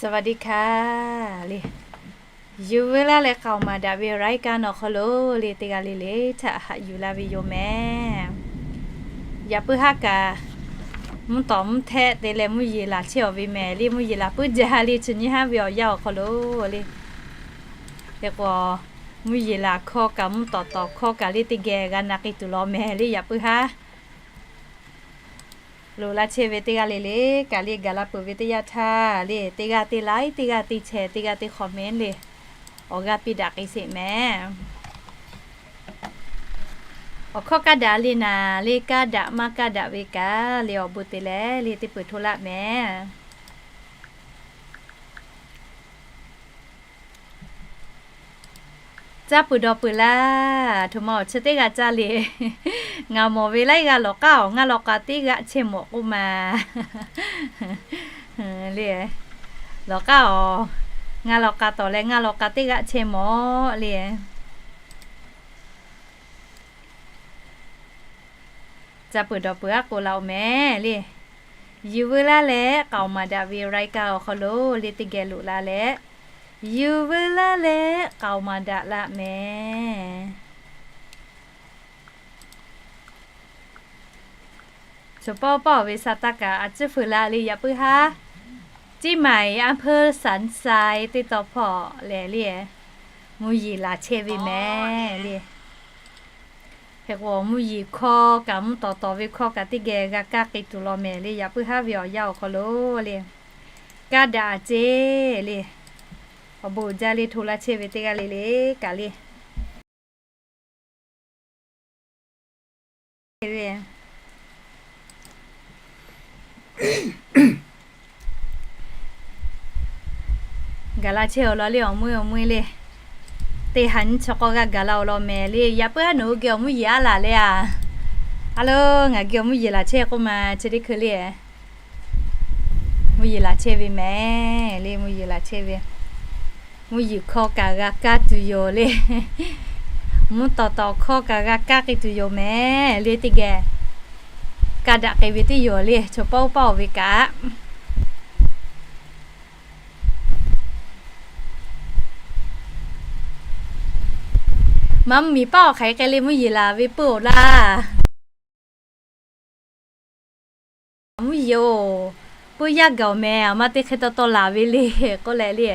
สวัสดีค่ะ le. Yuˬ veu laˇ leh k'aoˍ maˍ daꞈ ve รายการ awˬ hk'aw lo le teˇ g'aˇ le le htaꞈ haꞈ yuˬ laˇ ve yoˬ mehˍ. Yaꞈ puiˉ haˉ kaꞈ mvuhˇ tawˍ mvuhˇ htehˆ te leh mvuhˇ yeˬ laˬ chehˇ awˬ ve mehˍ le, mvuhˇ yeˬ laˬ puiˉ jaˇ le chi nyiˇ haˉ ve awˬ yanˇ awˬ hk'aw lo le. Hk'e k'o, mvuhˇ yeˬ laˬ hkawˇ kaꞈ mvuhˇ tawˍ tawˍ hkawˇ kaꞈ le teˇ geh g'a na k'ai tuˬ law mehˍ le yaꞈ puiˉ haˉ. Loꞈ la chehˇ ve teˇ g'aˇ le le kaꞈ le gaˬ la peuˬ ve teˇ yanˇ htaˇ le teˇ g'aˇ teˇ like, teˇ g'aˇ teˇ share, teˇ g'aˇ teˇ comment le awˬ g'aˇ piˇ daꞈ k'ai sheˍ mehˍ. Awˬ hkawˇ kaˇ daꞈ le naˍ le, kaˇ daꞈ maˇ kaˇ daꞈ ve kaꞈ le awˬ bon te leh le teˇ peuˬ hto laˇ mehˍ. Caˇ peuˬ dawˬ peuˬ laˇ, htoꞈ ma awˬ chi teˇ g'aˇ caˇ le. Ngaˬ mawˬ ve laiˉ g'aˇ lawˬ k'aˉ awˬ, ngaˇ law k'a teˇ g'aˇ chehˇ mawˬ k'oˆ ma le. Lawˬ k'aˉ awˬ, ngaˇ law k'a tawˍ leh ngaˇ law k'a teˇ g'aˇ chehˇ mawˬ le. Caˇ peuˬ dawˬ peuˬ aˉ k'oˆ laˇ oˬ mehˍ le. Yuˬ veu laˇ leh k'aoˍ maˍ daꞈ ve รายการ awˬ hk'aw lo le teˇ geh loꞈ la leh, yuˬ veu laˇ leh k'aoˍ maˍ daꞈ laˇ mehˍ. Chaw pawˆ pawˆ ve sa taˇ kaꞈ a ciˉ feu la le yaꞈ puiˉ haˉ, เชียงใหม่ อำเภอสันทราย teˇ taw hpawˇ lehˬ le, mvuhˇ yeˬ laˬ chehˇ ve mehˍ le. Hk'e k'o mvuhˇ yeˬ hkawˇ kaꞈ mvuhˇ tawˍ tawˍ ve hkawˇ kaꞈ teˇ geh g'a kaˇ k'ai tuˬ law mehˍ le yaꞈ puiˉ haˉ ve awˬ yanˇ awˬ hk'aw lo le. Kaˇ daꞈ ceˇ le. Awˬ bon jaˇ le hto laˇ chehˇ ve teˇ g'aˇ le le kaꞈ le Gaˬ la chehˇ awˬ lawn le awˬ meuˇ awˬ meuˇ le. Teˇ ha nyiˇ chi k'awˇ g'aˇ gaˬ la awˬ lawn mehˍ le. Yaꞈ puiˉ haˉ nawˬ hui geh awˬ mvuhˇ yeˬ aˉ laˬ le a. A lo, ngaˬ geh awˬ mvuhˇ yeˬ laˬ chehˇ k'oˆ ma chi teˇ hkui le. Mvuhˇ yeˬ laˬ chehˇ ve mehˍ le, mvuhˇ yeˬ laˬ chehˇ ve. Mvuhˇ yeˬ hkawˇ kaꞈ g'a kaˇ tuˬ yoˬ le. Mvuhˇ tawˍ tawˍ hkawˇ kaꞈ g'a kaˇ k'ai tuˬ yoˬ mehˍ le teˇ geh. Kaˇ daꞈ k'ai ve teˇ yoˬ le chaw pawˆ pawˆ ve kaꞈ. Maˇ mvuhˇ miˬ paˆ awˬ hk'aˬ hk'e le mvuhˇ yeˬ laˬ ve puiˉ awˬ laˇ. Mvuhˇ yeˬ oˬ, puiˉ yaˇ gaˬ awˬ mehˍ, aˬ ma teˇ hk'e taw taw laˬ ve le k'oˆ leh le.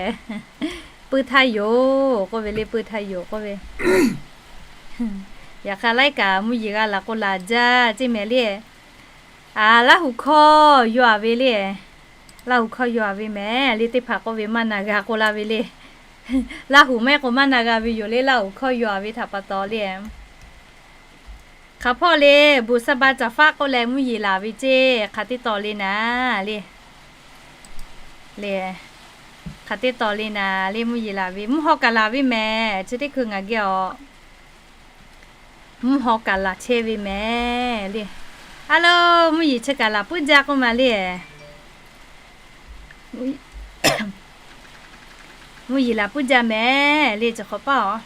Puiˉ htaˇ yoˬ k'oˆ ve le, puiˉ htaˇ yoˬ k'oˆ ve. Yaꞈ hk'aˇ laiˉ kaꞈ mvuhˇ yeˬ g'a laˬ k'o laˬ jaˇ ceˇ mehˍ le. A, Laˇ huˍ hkawˇ yaw a ve le. Laˇ huˍ hkawˇ yaw a ve mehˍ le teˇ hpaˍ k'oˆ ve maˇ na g'a k'oˆ laˇ ve le. Laˇ huˍ mehˆ k'o maˇ na g'a ve yoˬ le, Laˇ huˍ hkawˇ yaw a ve htaꞈ pa taw le. Hk'aˬ hpawˇ le, บุษบาจ๋าฟ้า k'oˆ leh mvuhˇ yeˬ laˬ ve ceˇ hk'aˬ teˇ taw le naˍ le. Le, hk'aˬ teˇ taw le naˍ le mvuhˇ yeˬ laˬ ve mvuhˇ haw kaꞈ laˬ ve mehˍ chi teˇ hkui ngaˬ geh awˬ. Mvuhˇ haw kaꞈ laˬ chehˇ ve mehˍ le. A lo, mvuhˇ yeˬ chi kaꞈ laˬ puiˉ jaˇ k'oˆ ma le. Mvuhˇ yeˬ laˬ puiˉ jaˇ mehˍ le cawˬ hk'awꞈ paˇ awˬ.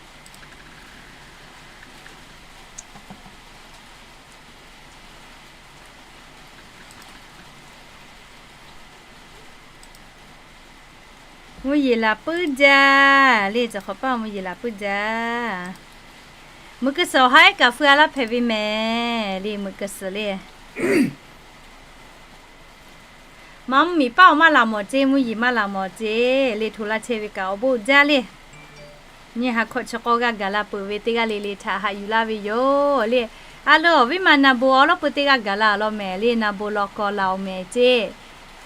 Mvuhˇ yeˬ laˬ puiˉ jaˇ le cawˬ hk'awꞈ paˇ mvuhˇ yeˬ laˬ puiˉ jaˇ. Meuꞈ keu suhˍ awˬ ha ehˉ kaꞈ feu a laˇ hpehꞈ ve mehˍ le meuꞈ keu suhˍ le. Maˇ mvuhˇ miˬ paˆ awˬ maˇ laˬ mawˬ ceˇ, mvuhˇ yeˬ maˇ laˬ mawˬ ceˇ le hto laˇ chehˇ ve kaꞈ awˬ bon jaˇ le. Nyi ha hkawꞈ chi k'awˇ g'aˇ gaˬ la peuˬ ve teˇ g'aˇ le le htaꞈ haꞈ yuˬ laˇ ve yoˬ le. A lo, awˬ viˉ ma na bon awˬ lawˉ peu teˇ g'aˇ gaˬ la awˬ lawn mehˍ le na bon law kaw la awˬ mehˍ ceˇ.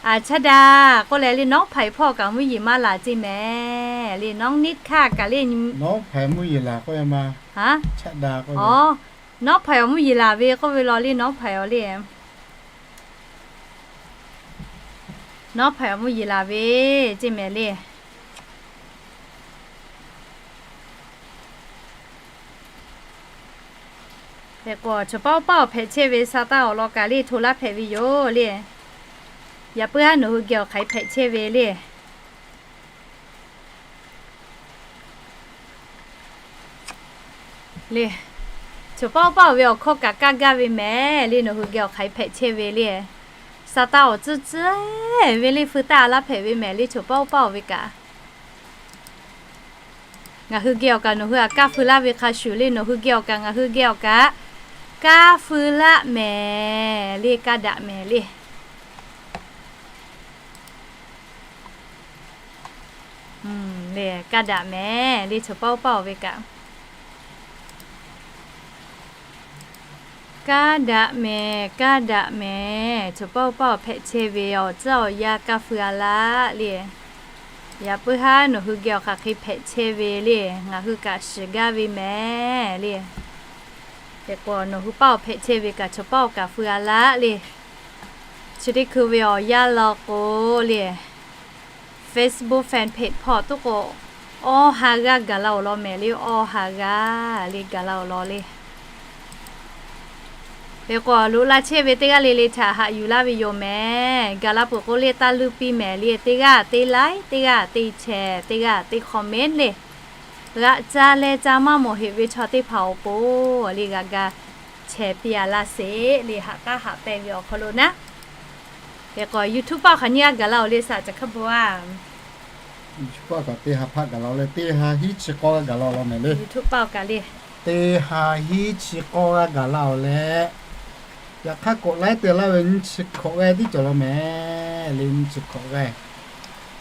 A, chaˇ daꞈ k'oˆ leh le nawˉ hpaiˍ hpawˇ kaꞈ mvuhˇ yeˬ maˇ laˬ ceˇ mehˍ le nawˉ niˆ hkaˇ kaꞈ le. Nawˉ hpaiˍ mvuhˇ yeˬ laˬ k'oˆ e ma. Chaˇ daꞈ k'oˆ e. Nawˉ hpaiˍ awˬ mvuhˇ yeˬ laˬ ve k'oˆ ve law le nawˉ hpaiˍ awˬ le. Nawˉ hpaiˍ awˬ mvuhˇ yeˬ laˬ ve ceˇ mehˍ le. Hk'e k'o chaw paˇ paˇ awˬ hpehꞈ chehˇ ve sa taˇ awˬ lawn kaꞈ le hto laˇ hpehꞈ ve yoˬ le. Yaꞈ puiˉ haˉ nawˬ hui geh awˬ hk'aˬ hk'e hpehꞈ chehˇ ve le. Le, chaw paˇ paˇ awˬ ve awˬ hkawˇ kaꞈ kaˇ gaˇ ve mehˍ le nawˬ hui geh awˬ hk'aˬ hk'e hpehꞈ chehˇ ve le. Sa taˇ awˬ tcuhˇ tcuhˇ ve le, feu taˇ a laˇ hpehꞈ ve mehˍ le, choˬ paˆ oˇ paˆ oˬ ve kaꞈ. Ngaˬ hui geh awˬ kaꞈ nawˬ hui htaꞈ kaˇ feu laˇ ve hk'a shuˍ le, nawˬ hui geh awˬ kaꞈ ngaˬ hui geh awˬ kaꞈ kaˇ feu laˇ mehˍ le, kaˇ daꞈ mehˍ le. Kaˇ daꞈ mehˍ le, choˬ paˆ oˇ paˆ oˬ ve kaꞈ. Kaˇ daꞈ mehˍ, kaˇ daꞈ mehˍ, choˬ paˆ oˇ paˆ awˬ hpehꞈ chehˇ ve awˬ tcuhˇ awˬ yanˇ kaˇ feu a laˇ le. Yaꞈ puiˉ haˉ nawˬ hui geh awˬ hk'aˬ hk'e hpehꞈ chehˇ ve le, ngaˬ hui kaꞈ shiˍ gaˇ ve mehˍ le. Hk'e k'o nawˬ hui paˆ awˬ hpehꞈ chehˇ ve kaꞈ choˬ paˆ awˬ kaꞈ feu a laˇ le. Chi teˇ hkui ve awˬ yanˇ law k'o le, Facebook fan page hpawˇ tuˉ k'o, awˇ ha g'aˇ gaˬ la awˬ lawn mehˍ le, awˇ ha g'aˇ le gaˬ la awˬ lawn le. Hk'e k'o loꞈ la chehˇ ve teˇ g'aˇ le le htaꞈ haꞈ yuˬ laˇ ve yoˬ mehˍ. Gaˬ la peuˬ k'o le taˇ luˇ piˇ mehˍ le, teˇ g'aˇ teˇ like, teˇ g'aˇ teˇ share, teˇ g'aˇ teˇ comment le. G'aꞈ ca leh ca maˇ mawˬ heꞈ ve chaw teˇ hpaˍ awˬ pon le g'a ga share piˇ a laˇ sheˍ le, haꞈ k'aˉ haꞈ pehnˇ ve awˬ hk'aw lo naˉ. Hk'e k'o YouTube paˆ hk'aˬ nyiˇ g'aˇ gaˬ la awˬ le, saˍ caˬ hkaˇ bon a. YouTube paˆ kaꞈ teˇ ha hpaˆ gaˬ la awˬ leh, teˇ ha hiˉ chi k'awˇ g'aˇ gaˬ la awˬ lawn mehˍ le. YouTube paˆ kaꞈ le, teˇ ha hiˉ chi k'awˇ g'aˇ gaˬ la awˬ leh, yaꞈ hk'aˇ k'oꞈ laiˉ te laˇ ve nyiˇ chi hkawꞈ g'aˇ tiˉ cawˬ law mehˍ le, nyiˇ chi hkawꞈ g'aˇ.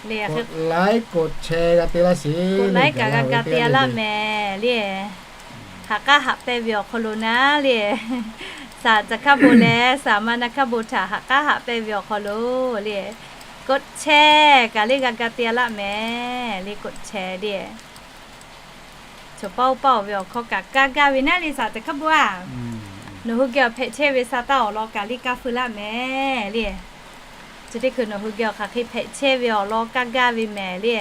K'oꞈ laiˉ k'oꞈ chehˇ g'a te laˇ sheˍ, k'oꞈ laiˉ kaꞈ g'a ga te laˇ mehˍ le. Haꞈ k'aˉ haꞈ pehnˇ ve awˬ hk'aw lo naˉ le, saˍ caˬ hkaˇ bon leh saˍ ma na hkaˇ bon htaꞈ haꞈ k'aˉ haꞈ pehnˇ ve awˬ hk'aw lo le, k'oꞈ chehˇ kaꞈ le g'a ga te laˇ mehˍ le, k'oꞈ chehˇ le. Choˬ paˆ oˇ paˆ oˬ ve awˬ hkawˇ kaꞈ kaˇ gaˇ ve naˉ le, saˍ caˬ hkaˇ bon a. Nawˬ hui geh awˬ hpehꞈ chehˇ ve sa taˇ awˬ lawn kaꞈ le kaˇ feu laˇ mehˍ le. Chi teˇ hkui nawˬ hui geh awˬ hk'aˬ hk'e hpehꞈ chehˇ ve awˬ lawn kaˇ gaˇ ve mehˍ le.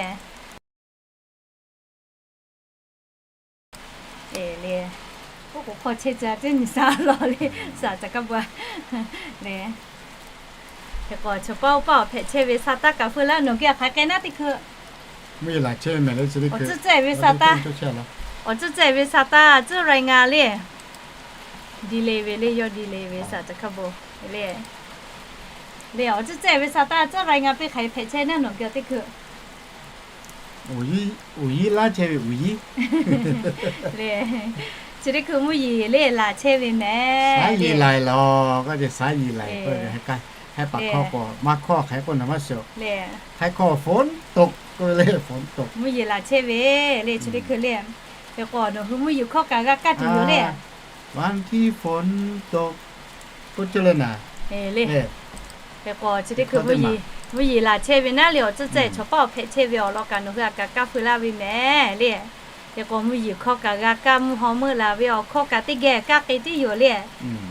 Oˇ k'oˍ hk'aw chehˇ ca teˇ nyi sa law le, saˍ caˬ hkaˇ bon a. Hk'e k'o choˬ paˆ oˇ paˆ awˬ hpehꞈ chehˇ ve sa taˇ kaꞈ feu laˇ, nawˬ geh awˬ hk'aˬ hk'e naˉ teˇ hkui. Mvuhˇ yeˬ laˬ chehˇ ve mehˍ le, chi teˇ hkui. Awˬ tcuhˉ tcuhˉ ve sa taˇ, awˬ tcuhˉ tcuhˉ ve sa taˇ tcuhˉ รายงาน le. Delay ve le, yawˇ delay ve saˍ caˬ hkaˇ bon le. Le awˬ tcuhˉ tcuhˉ ve sa taˇ tcuhˉ รายงาน piˇ hk'aˬ hk'e hpehꞈ chehˇ naˉ nawˬ geh teˇ hkui. Uiˍ yiˉ laˇ chehˇ ve uiˍ yiˉ le. Chi teˇ hkui mvuhˇ yeˬ le laˬ chehˇ ve mehˍ. Saˉ yeˬ laiˬ laˬ k'o, saˉ yeˬ laiˬ k'o, heh paˍ hkawˇ k'o maˇ hkawˇ hk'aˬ hk'e k'oˆ naˍ maˇ shiˍ. Heh hkawˇ ฝนตก k'oˆ ve le, ฝนตก. Mvuhˇ yeˬ laˬ chehˇ ve le, chi teˇ hkui le. Hk'e k'o nawˬ hui mvuhˇ yeˬ hkawˇ kaꞈ g'a kaˇ tuˬ yoˬ le. วันที่ฝนตก k'oˆ cawˇ le naˍ le. Hk'e k'o chi teˇ hkui mvuhˇ yeˬ laˬ chehˇ ve naˉ le, awˬ tcuhˉ tcuhˉ chaw paˆ awˬ hpehꞈ chehˇ ve awˬ lawn kaꞈ nawˬ hui aꞈ kaꞈ kaˇ feu laˇ ve mehˍ le. Hk'e k'o mvuhˇ yeˬ hkawˇ kaꞈ g'a kaˇ, mvuhˇ haw meuˆ la ve awˬ hkawˇ kaꞈ teˇ geh kaˇ k'ai tiˉ yoˬ le.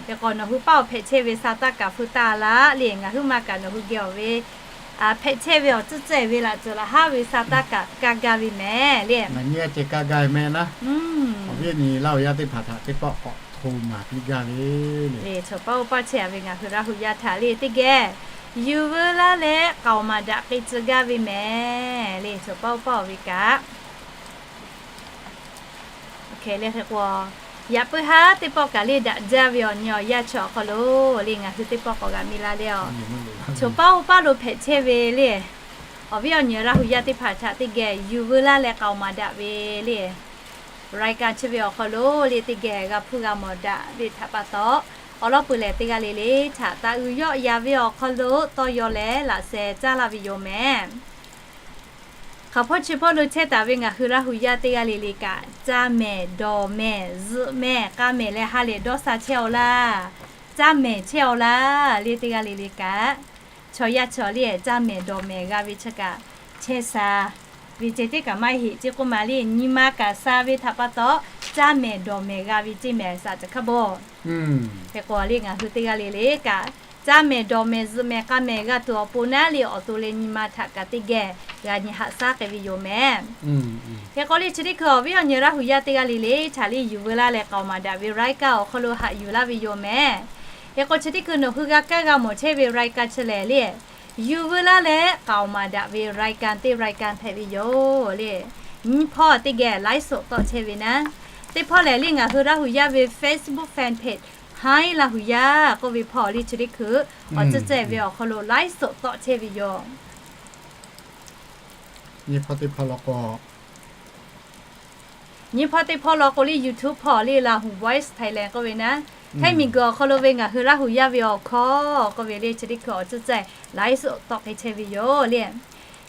Hk'e k'o nawˬ hui paˆ awˬ hpehꞈ chehˇ ve sa taˇ kaꞈ feu taˇ laˇ le, ngaˬ huiˉ ma kaꞈ nawˬ hui geh awˬ ve hpehꞈ chehˇ ve awˬ tcuhˉ tcuhˉ ve laꞈ cawˬ laꞈ haˉ ve sa taˇ kaꞈ kaˇ gaˇ ve mehˍ le. Ngaˬ nyi a ceh kaˇ gaˇ ve mehˍ naˉ. Awˬ viˉ awˬ nyi Laˇ huˍ yaˇ teˇ hpaˍ htaꞈ teˇ pawˆ k'awꞈ hto maˍ piˇ gaˇ ve le. Chaw paˆ oˇ paˆ chehˇ a ve ngaˬ hui Laˇ huˍ yaˇ htaꞈ le teˇ geh yuˬ veu laˇ leh k'aoˍ maˍ daꞈ k'ai tcuh gaˇ ve mehˍ le, chaw paˆ oˇ paˆ oˬ ve kaꞈ. Hk'e le hk'e k'o, yaꞈ puiˉ haˉ teˇ pawˆ kaꞈ le daꞈ jaˇ ve awˬ nyi awˬ yanˇ chi awˬ hk'aw lo le ngaˬ hui teˇ pawˆ k'awꞈ g'a mi la le a. Chaw paˆ oˇ paˆ lo hpehꞈ chehˇ ve le, awˬ viˉ awˬ nyi Laˇ huˍ yaˇ teˇ hpaˍ htaꞈ teˇ geh yuˬ veu laˇ leh k'aoˍ maˍ daꞈ ve le รายการ chi ve awˬ hk'aw lo le teˇ geh g'a hpuˇ g'a mawˬ daꞈ ve htaꞈ pa taw, awˬ lawn peuˬ lehˬ teˇ g'aˇ le le htaꞈ taˍ uiˍ yawˆ yan ve awˬ hk'aw lo tawˇ yaw leh laꞈ sheh caˇ laˇ ve yoˬ mehˍ. Hk'aˬ hpawˇ chi hpawˇ lo chehˇ taˍ ve ngaˬ hui Laˇ huˍ yaˇ teˇ g'aˇ le le kaꞈ, caˇ mehˍ, dawˬ mehˍ, zuhꞈ mehˍ, k'a mehˍ leh ha lehˬ dawˇ sha chehˇ aw laˇ, caˇ mehˍ chehˇ aw laˇ le teˇ g'aˇ le le kaꞈ, chaw yaˇ chaw le caˇ mehˍ dawˬ mehˍ g'a ve chi kaꞈ, chehˇ sha ve ceh teˇ kaꞈ maˇ heˆ ceˇ k'oˆ ma le, nyi ma kaꞈ sha ve htaꞈ pa taw, caˇ mehˍ dawˬ mehˍ g'a ve ceˇ mehˍ saˍ caˬ hkaˇ bon. Hk'e k'o le ngaˬ hui teˇ g'aˇ le le kaꞈ, caˇ mehˍ dawˬ mehˍ zuhꞈ mehˍ k'a mehˍ g'a tuˬ awˬ pon naˉ le awˬ to leh nyi ma htaꞈ kaꞈ teˇ geh g'a nyi haꞈ shaˉ k'ai ve yoˬ mehˍ. Hk'e k'o le chi teˇ hkui awˬ viˉ awˬ nyi Laˇ huˍ yaˇ teˇ g'aˇ le le htaꞈ le yuˬ veu laˇ leh k'aoˍ maˍ daꞈ ve รายการ awˬ hk'aw lo haꞈ yuˬ laˇ ve yoˬ mehˍ. Hk'e k'o chi teˇ hkui nawˬ hui g'a kaˇ g'a mawˬ chehˇ ve รายการ chi lehˬ le, yuˬ veu laˇ leh k'aoˍ maˍ daꞈ ve รายการ teˇ รายการ hpehꞈ ve yoˬ le. Nyiˇ hpawˇ teˇ geh ไลฟ์สด tawˆ chehˇ ve naˉ, teˇ hpawˇ lehˬ le ngaˬ hui Laˇ huˍ yaˇ ve Facebook fan page Hi Laˇ huˍ yaˇ k'oˆ ve hpawˇ le chi teˇ hkui awˬ tcuhˇ cehˬ ve awˬ hk'aw lo ไลฟ์สด tawˆ chehˇ ve yoˬ. Nyi hpawˇ teˇ hpawˇ law k'o le YouTube hpawˇ le Laˇ huˍ Voice Thailand k'oˆ ve naˉ, hteˇ miˬ guiˬ awˬ hk'aw lo ve ngaˬ hui Laˇ huˍ yaˇ ve awˬ hkawˇ k'oˆ ve le chi teˇ hkui awˬ tcuhˇ cehˬ ไลฟ์สด tawˆ k'ai chehˇ ve yoˬ le.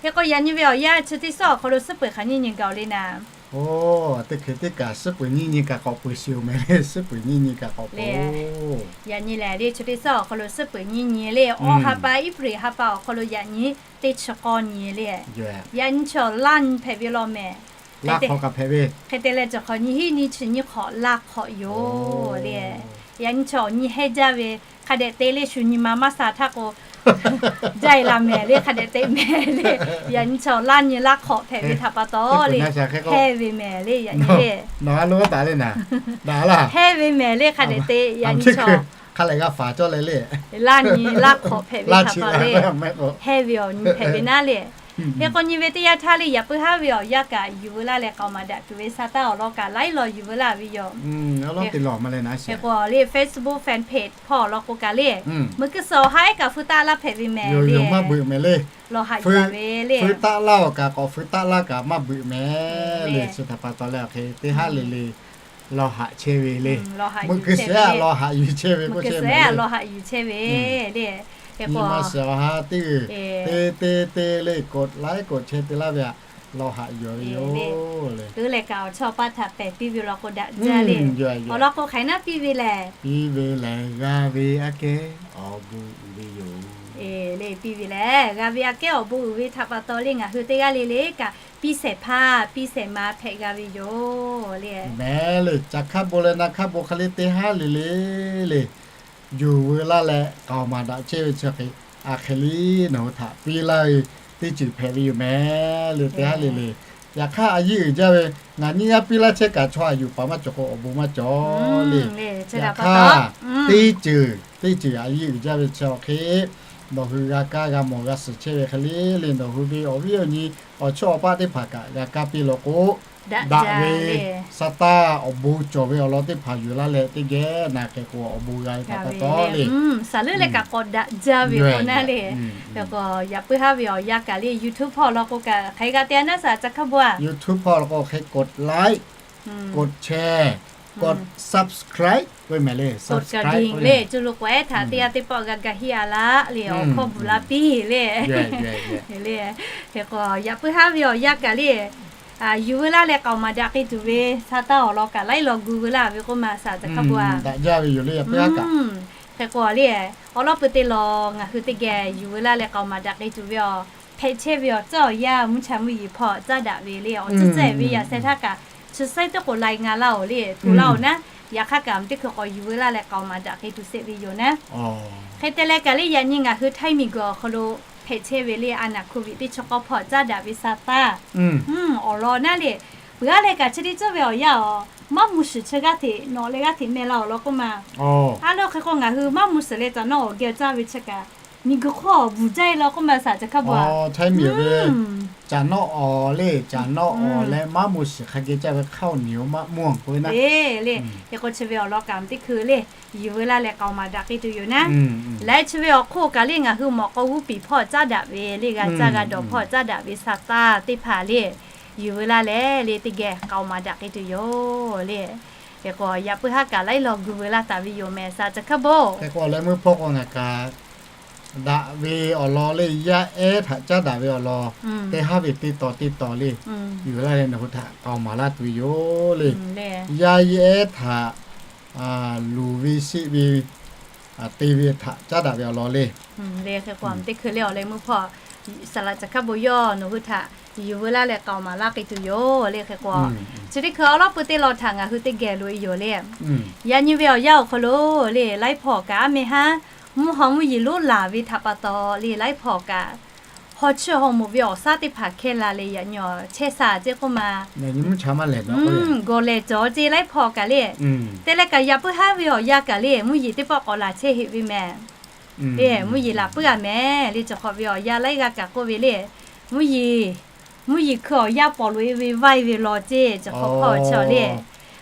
Hk'e k'o yaꞈ nyi ve awˬ yanˇ chi teˇ suhˉ awˬ hk'aw lo suhˉ peuˬ hk'aˬ nyiˇ nyi gaˬ-oˬ le naˉ. Oˇ, teˇ hkui teˇ kaꞈ suhˉ peuˬ nyiˇ nyi kaꞈ k'awꞈ peuˬ shiˍ-oˬ mehˍ le, suhˉ peuˬ nyiˇ nyi kaꞈ k'awꞈ peuˬ. Yaꞈ nyi lehˬ le chi teˇ suhˉ awˬ hk'aw lo suhˉ peuˬ nyiˇ nyi le, awˬ ha pa April ha pa awˬ hk'aw lo yaꞈ nyi teˇ chi k'awˇ nyi le. Yaꞈ nyi chaw laˇ nyi hpehꞈ ve law mehˍ. Laˇ hk'awꞈ kaꞈ hpehꞈ ve. Hk'e te leh cawˬ hk'awꞈ nyi hiˉ nyi chi nyi hk'awꞈ laˇ hk'awꞈ yoˬ le. Yaꞈ nyi chaw awˬ nyi hehnˇ jaˇ ve hk'a dehꞈ te le shu nyi ma maˇ sha htaˇ k'o jaˇ-e la mehˍ le, hk'a dehꞈ te mehˍ le. Yaꞈ nyi chaw laˇ nyi laˇ hk'awꞈ hpehꞈ ve htaꞈ pa taw le, hehnˇ ve mehˍ le yaꞈ nyi le. Hehnˇ ve mehˍ le hk'a dehꞈ te yaꞈ nyi chaw hk'a lehˬ g'a faˍ cawˇ leh le. Laˇ nyi laˇ hk'awꞈ hpehꞈ ve htaꞈ pa taw le, hehnˇ ve awˬ nyi hpehꞈ ve naˉ le. Hk'e k'o nyi ve teˇ yanˇ htaˇ le yaꞈ puiˉ haˉ ve awˬ yanˇ kaꞈ yuˬ veu laˇ leh k'aoˍ maˍ daꞈ tuˬ ve sa taˇ awˬ lawn kaꞈ laiˉ law yuˬ veu laˇ ve yoˬ. Hk'e k'o le Facebook fan page hpawˇ awˬ lawn k'o kaꞈ le, meuꞈ keu suhˍ awˬ ha ehˉ kaꞈ feu taˆ laˇ hpehꞈ ve mehˍ le. Lawˬ haꞈ yuˬ ve le. Feu taˆ laˇ awˬ kaꞈ k'awꞈ feu taˆ laˇ kaꞈ maˇ beuꞈ mehˍ le. Chi htaꞈ pa taw leh awˬ hk'e teˇ haˉ le le lawˬ haꞈ chehˇ ve le. Meuꞈ keu suhˍ lawˬ haꞈ yuˬ chehˇ ve k'o, lawˬ haꞈ yuˬ chehˇ ve le. Nyi ma suhˍ awˬ ha teˇ g'uiˬ te te te le กดไลค์ กดแชร์ te laˇ ve aꞈ lawˬ haꞈ yuˬ ve yoˬ le. Teu leh kaꞈ awˬ chawˇ paˇ htaꞈ pehˬ piˇ ve law k'o daꞈ jaˇ le. Awˬ lawn k'o hk'aˬ hk'e naˉ piˇ ve lehˬ, piˇ ve lehˬ g'a ve aꞈ kehˉ awˬ bon uiˍ ve yoˬ le. Piˇ ve lehˬ g'a ve aꞈ kehˉ awˬ bon uiˍ ve htaꞈ pa taw le ngaˬ hui teˇ g'aˇ le le kaꞈ piˇ shehˍ hpaˇ piˇ shehˍ ma hpehꞈ g'a ve yoˬ le. Mehˍ le, ca hk'aˇ bon leh na hk'aˇ bon hk'e le teˇ haˉ le le le yuˬ veu laˇ leh k'aoˍ maˍ daꞈ chehˇ ve chi hk'e, aˬ hk'e le nawˬ hui htaꞈ piˇ laˇ ve teˇ ceuˬ hpehꞈ ve yoˬ mehˍ le teˇ haˉ le le. Yaꞈ hk'aˇ a yiˇ uiˍ jaˇ ve ngaˬ nyiˇ g'aˇ piˇ laˇ chehˇ kaꞈ chaw aꞈ yuˬ paˍ maˇ cawˬ k'o awˬ bon maˇ cawˬ le. Yaꞈ hk'aˇ teˇ ceuˬ teˇ ceuˬ a yiˇ uiˍ jaˇ ve chi awˬ hk'e nawˬ hui g'a kaˇ g'a mawˬ g'a suhˍ chehˇ ve hk'e le le nawˬ hui ve awˬ viˉ awˬ nyi awˬ chawˇ awˬ paˆ teˇ hpaˍ kaꞈ g'a kaˇ piˇ law k'o, daꞈ ve sa taˇ awˬ bon cawˬ ve awˬ lawn teˇ hpaˍ yuˬ laˇ leh teˇ geh na hk'e k'o awˬ bon g'a ve htaꞈ pa taw le. Saˍ leuˉ leh kaꞈ k'awꞈ daꞈ jaˇ ve k'o naˉ le. Yaꞈ k'o yaꞈ puiˉ haˉ ve awˬ yanˇ kaꞈ le YouTube hpawˇ awˬ lawn k'o kaꞈ hk'aˬ hk'e g'a te a naˉ saˍ ca hk'aˇ bon a. YouTube hpawˇ awˬ lawn k'o hk'e กดไลค์ กดแชร์ กด subscribe k'oˆ ve mehˍ le. Subscribe le cuˇ lo k'awehˉ htaꞈ teˇ g'aˇ teˇ pawˆ g'a ga hiˆ a laˇ le awˬ hkawˇ bvuhꞈ la piˇ le. Le hk'e k'o yaꞈ puiˉ haˉ ve awˬ yanˇ kaꞈ le yuˬ veu laˇ leh k'aoˍ maˍ daꞈ k'ai tuˬ ve sa taˇ awˬ lawn kaꞈ laiˉ law gu veu laˇ ve k'oˆ ma saˍ ca hk'aˇ bon a. Daꞈ jaˇ ve yoˬ le yaꞈ puiˉ haˉ kaꞈ. Hk'e k'o le awˬ lawn pui te lawˬ ngaˬ hui teˇ geh yuˬ veu laˇ leh k'aoˍ maˍ daꞈ k'ai tuˬ ve awˬ hpehꞈ chehˇ ve awˬ tcuhˉ awˬ yanˇ mvuhˇ cha mvuhˇ yeˬ hpawˇ caˉ daꞈ ve le awˬ tcuhˉ cehˬ ve yaꞈ sheh htaˇ kaꞈ chi saiˉ teˇ k'oˍ lai nga laˇ-oˬ le tuˬ laˇ-oˬ naˉ. Yaꞈ hk'aˇ kaꞈ teˇ hkui k'awꞈ yuˬ veu laˇ leh k'aoˍ maˍ daꞈ k'ai tuˬ sheˆ ve yoˬ naˉ. Hk'e te leh kaꞈ le yaꞈ nyi ngaˬ hui htaiˇ miˬ guiˬ awˬ hk'aw lo hpehꞈ chehˇ ve le a naˍ โควิด teˇ chi k'awˇ hpawˇ caˉ daꞈ ve sa taˇ awˬ lawn naˉ le. Peuˬ aˉ leh kaꞈ chi teˇ ceuˬ ve awˬ yanˇ-oˬ maˇ mvuh shiˍ chi g'aˇ hteꞈ nawꞈ leh g'aˇ hteꞈ meh la awˬ lawn k'oˆ ma. A le hk'e k'o ngaˬ hui maˇ mvuh shiˍ leh caˬ nawˉ awˬ geh caˇ ve chi kaꞈ miˬ guiˬ hk'oˆ awˬ bvuhˬ jaˇ-e law k'oˆ ma saˍ ca hk'aˇ bon a. Htaiˇ miˬ ve caˬ nawˉ awˬ le caˬ nawˉ awˬ leh maˇ mvuh shiˍ hk'a geh caˇ ve hk'aˇ awˬ niˬ-oˬ maˇ mvuhˇ k'oˆ ve naˉ. Le hk'e k'o chi ve awˬ lawn kaꞈ teˇ hkui le yuˬ veu laˇ leh k'aoˍ maˍ daꞈ k'ai tuˬ yoˬ naˉ. Laiˉ chi ve awˬ hk'oˆ kaꞈ le ngaˬ hui mawꞈ k'aw g'uˇ piˍ hpawˇ caˉ daꞈ ve le g'a caˇ g'a dawˬ hpawˇ caˉ daꞈ ve sa taˇ teˇ hpaˍ le yuˬ veu laˇ leh le teˇ geh k'aoˍ maˍ daꞈ k'ai tuˬ yoˬ le. Hk'e k'o yaꞈ puiˉ haˉ kaꞈ laiˉ law gu veu laˇ taˍ ve yoˬ mehˍ saˍ ca hk'aˇ bon. Hk'e k'o leh meuˇ hpawˇ k'o ngaˬ kaꞈ daꞈ ve awˬ lawn le yaˇ ehˉ htaꞈ caˉ daꞈ ve awˬ lawn teˇ haˉ ve teˇ taw teˇ taw le yuˬ veu laˇ leh nawˬ hui htaꞈ k'aoˍ maˍ laˇ tuˬ ve yoˬ le. Yaˇ ehˉ htaꞈ luˬ ve sheˆ ve te ve htaꞈ caˉ daꞈ ve awˬ lawn le. Le hk'e k'o teˇ hkui le awˬ leh meuˇ hpawˇ saˍ laꞈ ca hk'aˇ bon yawˇ nawˬ hui htaꞈ yuˬ veu laˇ leh k'aoˍ maˍ laˇ k'ai tuˬ yoˬ le. Hk'e k'o chi teˇ hkui awˬ lawn pui teˇ law htaꞈ ngaˬ hui teˇ geh loꞈ-e yoˬ le. Yaꞈ nyi ve awˬ yanˇ awˬ hk'aw lo le laiˉ hpawˇ kaꞈ aˉ meh haˉ mvuhˇ haw mvuhˇ yeˬ lonˉ laˬ ve htaꞈ pa taw le laiˉ hpawˇ kaꞈ haw chiˇ haw moˍ ve awˬ shaˉ teˇ hpaˍ hkehˇ la leh yaꞈ nyi awˬ chehˇ sha ceˇ k'oˆ ma. Gawˬ lehˬ cawˬ ceˇ laiˉ hpawˇ kaꞈ le. Te leh kaꞈ yaꞈ puiˉ haˉ ve awˬ yanˇ kaꞈ le mvuhˇ yeˬ teˇ pawˆ k'awꞈ laˬ chehˇ heˆ ve mehˍ. Mvuhˇ yeˬ laˬ puiˉ a mehˍ le. Cawˬ hk'awꞈ ve awˬ yanˇ laiˉ g'aˇ kaꞈ k'oˆ ve le mvuhˇ yeˬ mvuhˇ yeˬ hkui awˬ yanˇ pawˬ loꞈ-e ve vaiˇ ve law ceˇ cawˬ hk'awꞈ hpawˇ chi awˬ le.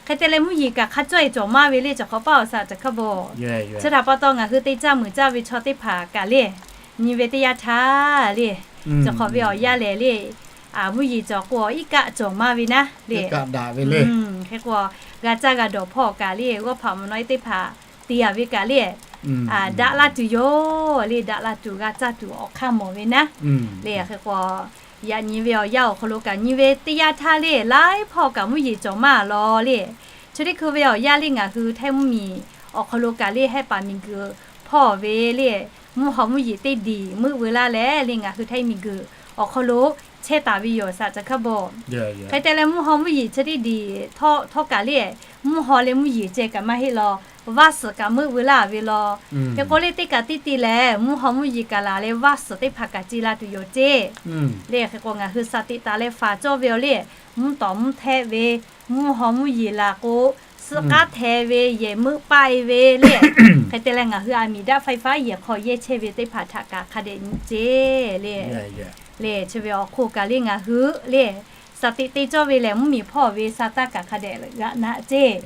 Hk'e te leh mvuhˇ yeˬ kaꞈ hk'a cawˇ e cawˬ maˇ ve le, cawˬ hk'awꞈ paˇ awˬ saꞈ caˬ hk'a bawˬ. Chi htaꞈ pa taw ngaˬ hui te caˇ muiˬ caˇ ve chaw teˇ hpaˍ kaꞈ le, nyi ve teˇ yanˇ htaˇ le, cawˬ hk'awꞈ ve awˬ yanˇ lehˬ le, mvuhˇ yeˬ cawˬ k'o iˉ kaˆ cawˬ maˇ ve naˉ le. Hk'e k'o g'a caˇ g'a dawˬ hpawˇ kaꞈ le, g'awˇ hpaꞈ mvuhˇ naw e teˇ hpaˍ te a ve kaꞈ le, daꞈ la tuˬ yoˬ le, daꞈ la tuˬ g'a caˇ tuˬ awˬ hk'aˇ mawˬ ve naˉ le. Hk'e k'o yaꞈ nyi ve awˬ yanˇ awˬ hk'aw lo kaꞈ nyi ve teˇ yanˇ htaˇ le, laiˉ hpawˇ kaꞈ mvuhˇ yeˬ cawˬ maˇ lawˬ le. Chi teˇ hkui ve awˬ yanˇ le ngaˬ hui Htaiˇ mvuhˇ miˬ awˬ hk'aw lo kaꞈ le, Htaiˇ paˍ miˬ guiˬ hpawˇ ve le, mvuhˇ haw mvuhˇ yeˬ teˇ diˬ meuˆ veu laˇ leh le, ngaˬ hui Htaiˇ miˬ guiˬ awˬ hk'aw lo chehˇ taˍ ve yoˬ saꞈ caˬ hk'a bawˬ. Hk'e te leh mvuhˇ haw mvuhˇ yeˬ chi teˇ diˬ htawˇ kaꞈ le, mvuhˇ haw leh mvuhˇ yeˬ ceh kaꞈ maˇ heˆ law, vaˇ suhˍ kaꞈ meuˆ veu laˇ ve law. Hk'e k'o le teˇ kaꞈ teˇ te lehˬ mvuhˇ haw mvuhˇ yeˬ kaꞈ laˬ leh vaˇ suhˍ teˇ hpaˍ kaꞈ ce la tuˬ yoˬ ceˇ le. Hk'e k'o ngaˬ hui shaˍ tiꞈ taˍ leh faˍ cawˇ ve awˬ le, mvuhˇ tawˍ mvuhˇ htehˆ ve, mvuhˇ haw mvuhˇ yeˬ laˬ k'o, suhˆ k'aˉ hteh ve yehˬ meuˆ paˆ e ve le. Hk'e te leh ngaˬ hui aˬ miˍ daꞈ faiˇ faˉ yehˬ hk'aw yehˇ chehˇ ve teˇ hpaˍ htaꞈ kaꞈ hk'a dehꞈ nyi ceˇ le. Le chi ve awˬ hk'oˆ kaꞈ le ngaˬ hui le, shaˍ tiꞈ te cawˇ ve lehˬ mvuhˇ miˬ hpawˇ ve sa taˇ kaꞈ hk'a dehꞈ g'aꞈ naˆ ceˇ.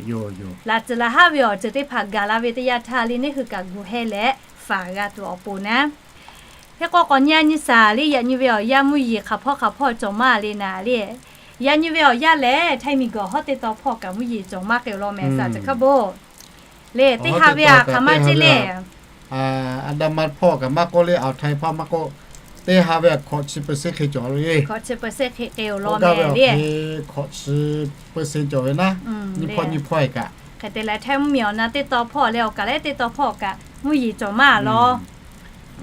Laꞈ tcuhˍ laꞈ haˉ ve awˬ ceuˬ teˇ hpaˍ gaˬ la ve teˇ yanˇ htaˇ le, neˇ hui kaꞈ gu heh leh faˍ g'a tuˬ awˬ pon naˉ. Hk'e k'o k'awꞈ nyi a nyi shaˍ le, yaꞈ nyi ve awˬ yanˇ mvuhˇ yeˬ hk'aˬ hpawˇ hk'aˬ hpawˇ cawˬ maˇ le naˍ le. Yaꞈ nyi ve awˬ yanˇ lehˬ Htaiˇ miˬ guiˬ hawˉ teˇ taw hpawˇ kaꞈ mvuhˇ yeˬ cawˬ maˇ k'ai awˬ lawn mehˍ saꞈ caˬ hk'a bawˬ. Le teˇ ha ve aˬ hk'aˬ maˇ ceˇ le. A da ma hpawˇ kaꞈ maˇ k'oˆ le, awˬ Htaiˇ hpawˇ maˇ k'oˆ, teˇ ha ve a hkawꞈ chi percent hk'e cawˬ le. Hkawꞈ chi percent hk'e k'ai awˬ lawn mehˍ le. Hkawꞈ chi percent cawˬ ve naˉ, nyiˇ hpawˇ nyiˇ hpawˇ e kaꞈ. Hk'e te leh Htaiˇ mvuhˇ miˬ awˬ na teˇ taw hpawˇ leh awˬ kaˍ lehˉ teˇ taw hpawˇ kaꞈ mvuhˇ yeˬ cawˬ maˇ lawˬ.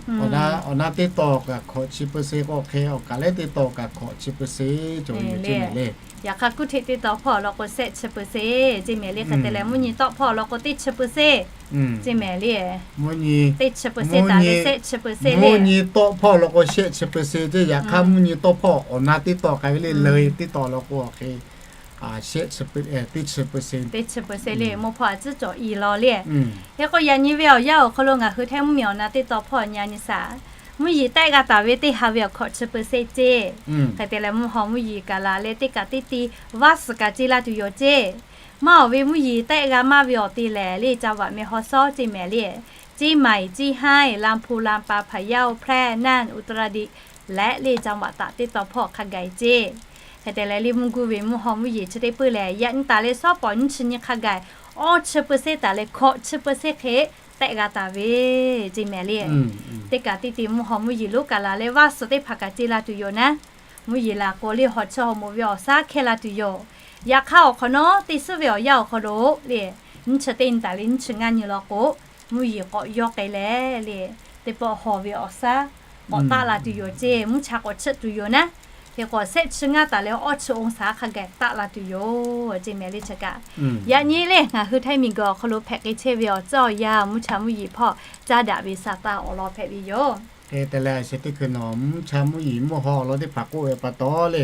Awˬ na teˇ taw kaꞈ hkawꞈ chi percent k'o hk'e, awˬ kaˍ lehˉ teˇ taw kaꞈ hkawꞈ chi percent cawˬ ve yoˬ ceˇ mehˍ le. Yaꞈ hk'aˇ kuˇ hteꞈ teˇ taw hpawˇ law k'o shehˆ chi percent ceˇ mehˍ le. Hk'e te leh mvuhˇ nyi tawˆ hpawˇ law k'o teˇ chi percent ceˇ mehˍ le. Teˇ chi percent taˍ ve shehˆ chi percent le. Mvuhˇ nyi tawˆ hpawˇ law k'o shehˆ chi percent ceˇ, yaꞈ hk'aˇ mvuhˇ nyi tawˆ hpawˇ awˬ na teˇ taw k'ai ve le, leuˬ teˇ taw law k'o hk'e, shehˆ chi, teˇ chi percent, teˇ chi percent le, mvuhˇ hpawˇ a tcuhˉ cawˬ i law le. Hk'e k'o yaꞈ nyi ve awˬ yanˇ awˬ hk'aw lo ngaˬ hui Htaiˇ mvuhˇ miˬ awˬ na teˇ taw hpawˇ nyi a nyi shaˍ, mvuhˇ yeˬ tehˆ g'a taˍ ve teˇ ha ve awˬ hkawꞈ chi percent ceˇ. Hk'e te leh mvuhˇ haw mvuhˇ yeˬ kaꞈ laˬ leh teˇ kaꞈ teˇ te vaˇ suhˍ kaꞈ ce la tuˬ yoˬ ceˇ. Maˇ awˬ ve mvuhˇ yeˬ tehˆ g'a maˇ ve awˬ te lehˬ le, จังหวัดแม่ฮ่องสอน ceˇ mehˍ le. เชียงใหม่ เชียงราย ลำพูน ลำปาง พะเยา แพร่ น่าน อุตรดิตถ์ และ le จังหวัดตาก teˇ taw hpawˇ hk'a gaˬ ceˇ. Hk'e te leh le mvuhˇ guˇ ve mvuhˇ haw mvuhˇ yeˬ chi teˇ puiˉ lehˬ yaꞈ nyi taˍ leh shawˉ pawˍ nyiˇ chi nyi hk'a gaˬ, awˇ chi percent taˍ leh hkawꞈ chi percent hk'e tehˆ g'a taˍ ve ceˇ mehˍ le. Teˇ kaꞈ teˇ te mvuhˇ haw mvuhˇ yeˬ lonˉ kaꞈ laˬ leh vaˇ suhˍ teˇ hpaˍ kaꞈ ce la tuˬ yoˬ naˉ. Mvuhˇ yeˬ laˬ k'o le haw chi haw moˍ ve awˬ shaˉ hkehˇ la tuˬ yoˬ. Yaꞈ hk'aˇ awˬ hk'awꞈ nawˉ teˇ suhˉ ve awˬ yanˇ awˬ hk'aw lo le, nyiˇ chi teˇ nyi taˍ leh nyiˇ chi ngaˇ nyi law k'o, mvuhˇ yeˬ k'awꞈ yawˇ k'ai leh le, teˇ pawˆ haw ve awˬ shaˉ k'awꞈ taˆ la tuˬ yoˬ ceˇ, mvuhˇ cha k'awꞈ chiˆ tuˬ yoˬ naˉ. Hk'e k'o shehˆ chi ngaˇ taˍ leh awˇ chi องศา hk'a gaˬ taˆ la tuˬ yoˬ ceˇ mehˍ le chi kaꞈ. Yaꞈ nyi le ngaˬ hui Htaiˇ miˬ guiˬ awˬ hk'aw lo hpehꞈ k'ai chehˇ ve awˬ tcuhˉ awˬ yanˇ mvuhˇ cha mvuhˇ yeˬ hpawˇ caˇ daꞈ ve sa taˇ awˬ lawn hpehꞈ ve yoˬ. Hk'e te leh a sheh teˇ hkui nawˬ mvuhˇ cha mvuhˇ yeˬ mvuhˇ haw awˬ lawn teˇ hpaˍ k'oˆ ve pa taw le,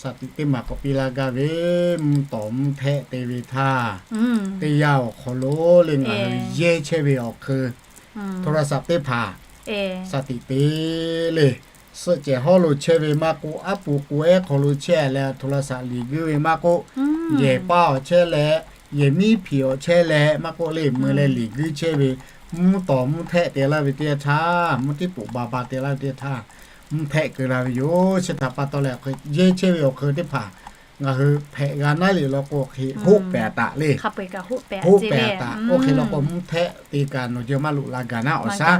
shaˍ tiꞈ teˇ maˬ k'awꞈ piˇ laˇ gaˇ ve, mvuhˇ tawˍ mvuhˇ htehˆ te ve htaˇ, teˇ yanˇ awˬ hk'aw lo le ngaˬ hui yehˇ chehˇ ve awˬ hk'eun โทรศัพท์ teˇ hpaˍ shaˍ tiꞈ te le, suhˆ cehˬ hawˉ lo chehˇ ve maˇ k'oˆ, aˉ pu k'o ehˉ hk'aw lo chehˇ leh โทรศัพท์ liꞈ guiˇ ve maˇ k'oˆ, yehˬ paˇ awˬ chehˇ leh, yehˬ miˉ hpiˍ awˬ chehˇ leh maˇ k'oˆ le mui leh liꞈ guiˇ chehˇ ve, mvuhˇ tawˍ mvuhˇ htehˆ te laˇ ve teˇ yanˇ htaˇ, mvuhˇ tiˉ poꞈ ba ba te laˇ ve teˇ yanˇ htaˇ, mvuhˇ htehˆ keu la ve yoˬ. Chi htaꞈ pa taw leh hk'e yehˇ chehˇ ve awˬ hk'eun teˇ hpaˍ ngaˬ hui hpehꞈ g'a naˉ le law k'o hk'e hoˆ pehˍ taꞈ le. Hoˆ pehˍ taꞈ. Oˇ hk'e law k'o mvuhˇ htehˆ te kaꞈ nawˬ jawˇ maˇ loꞈ la gaˬ naˉ awˬ shaˉ.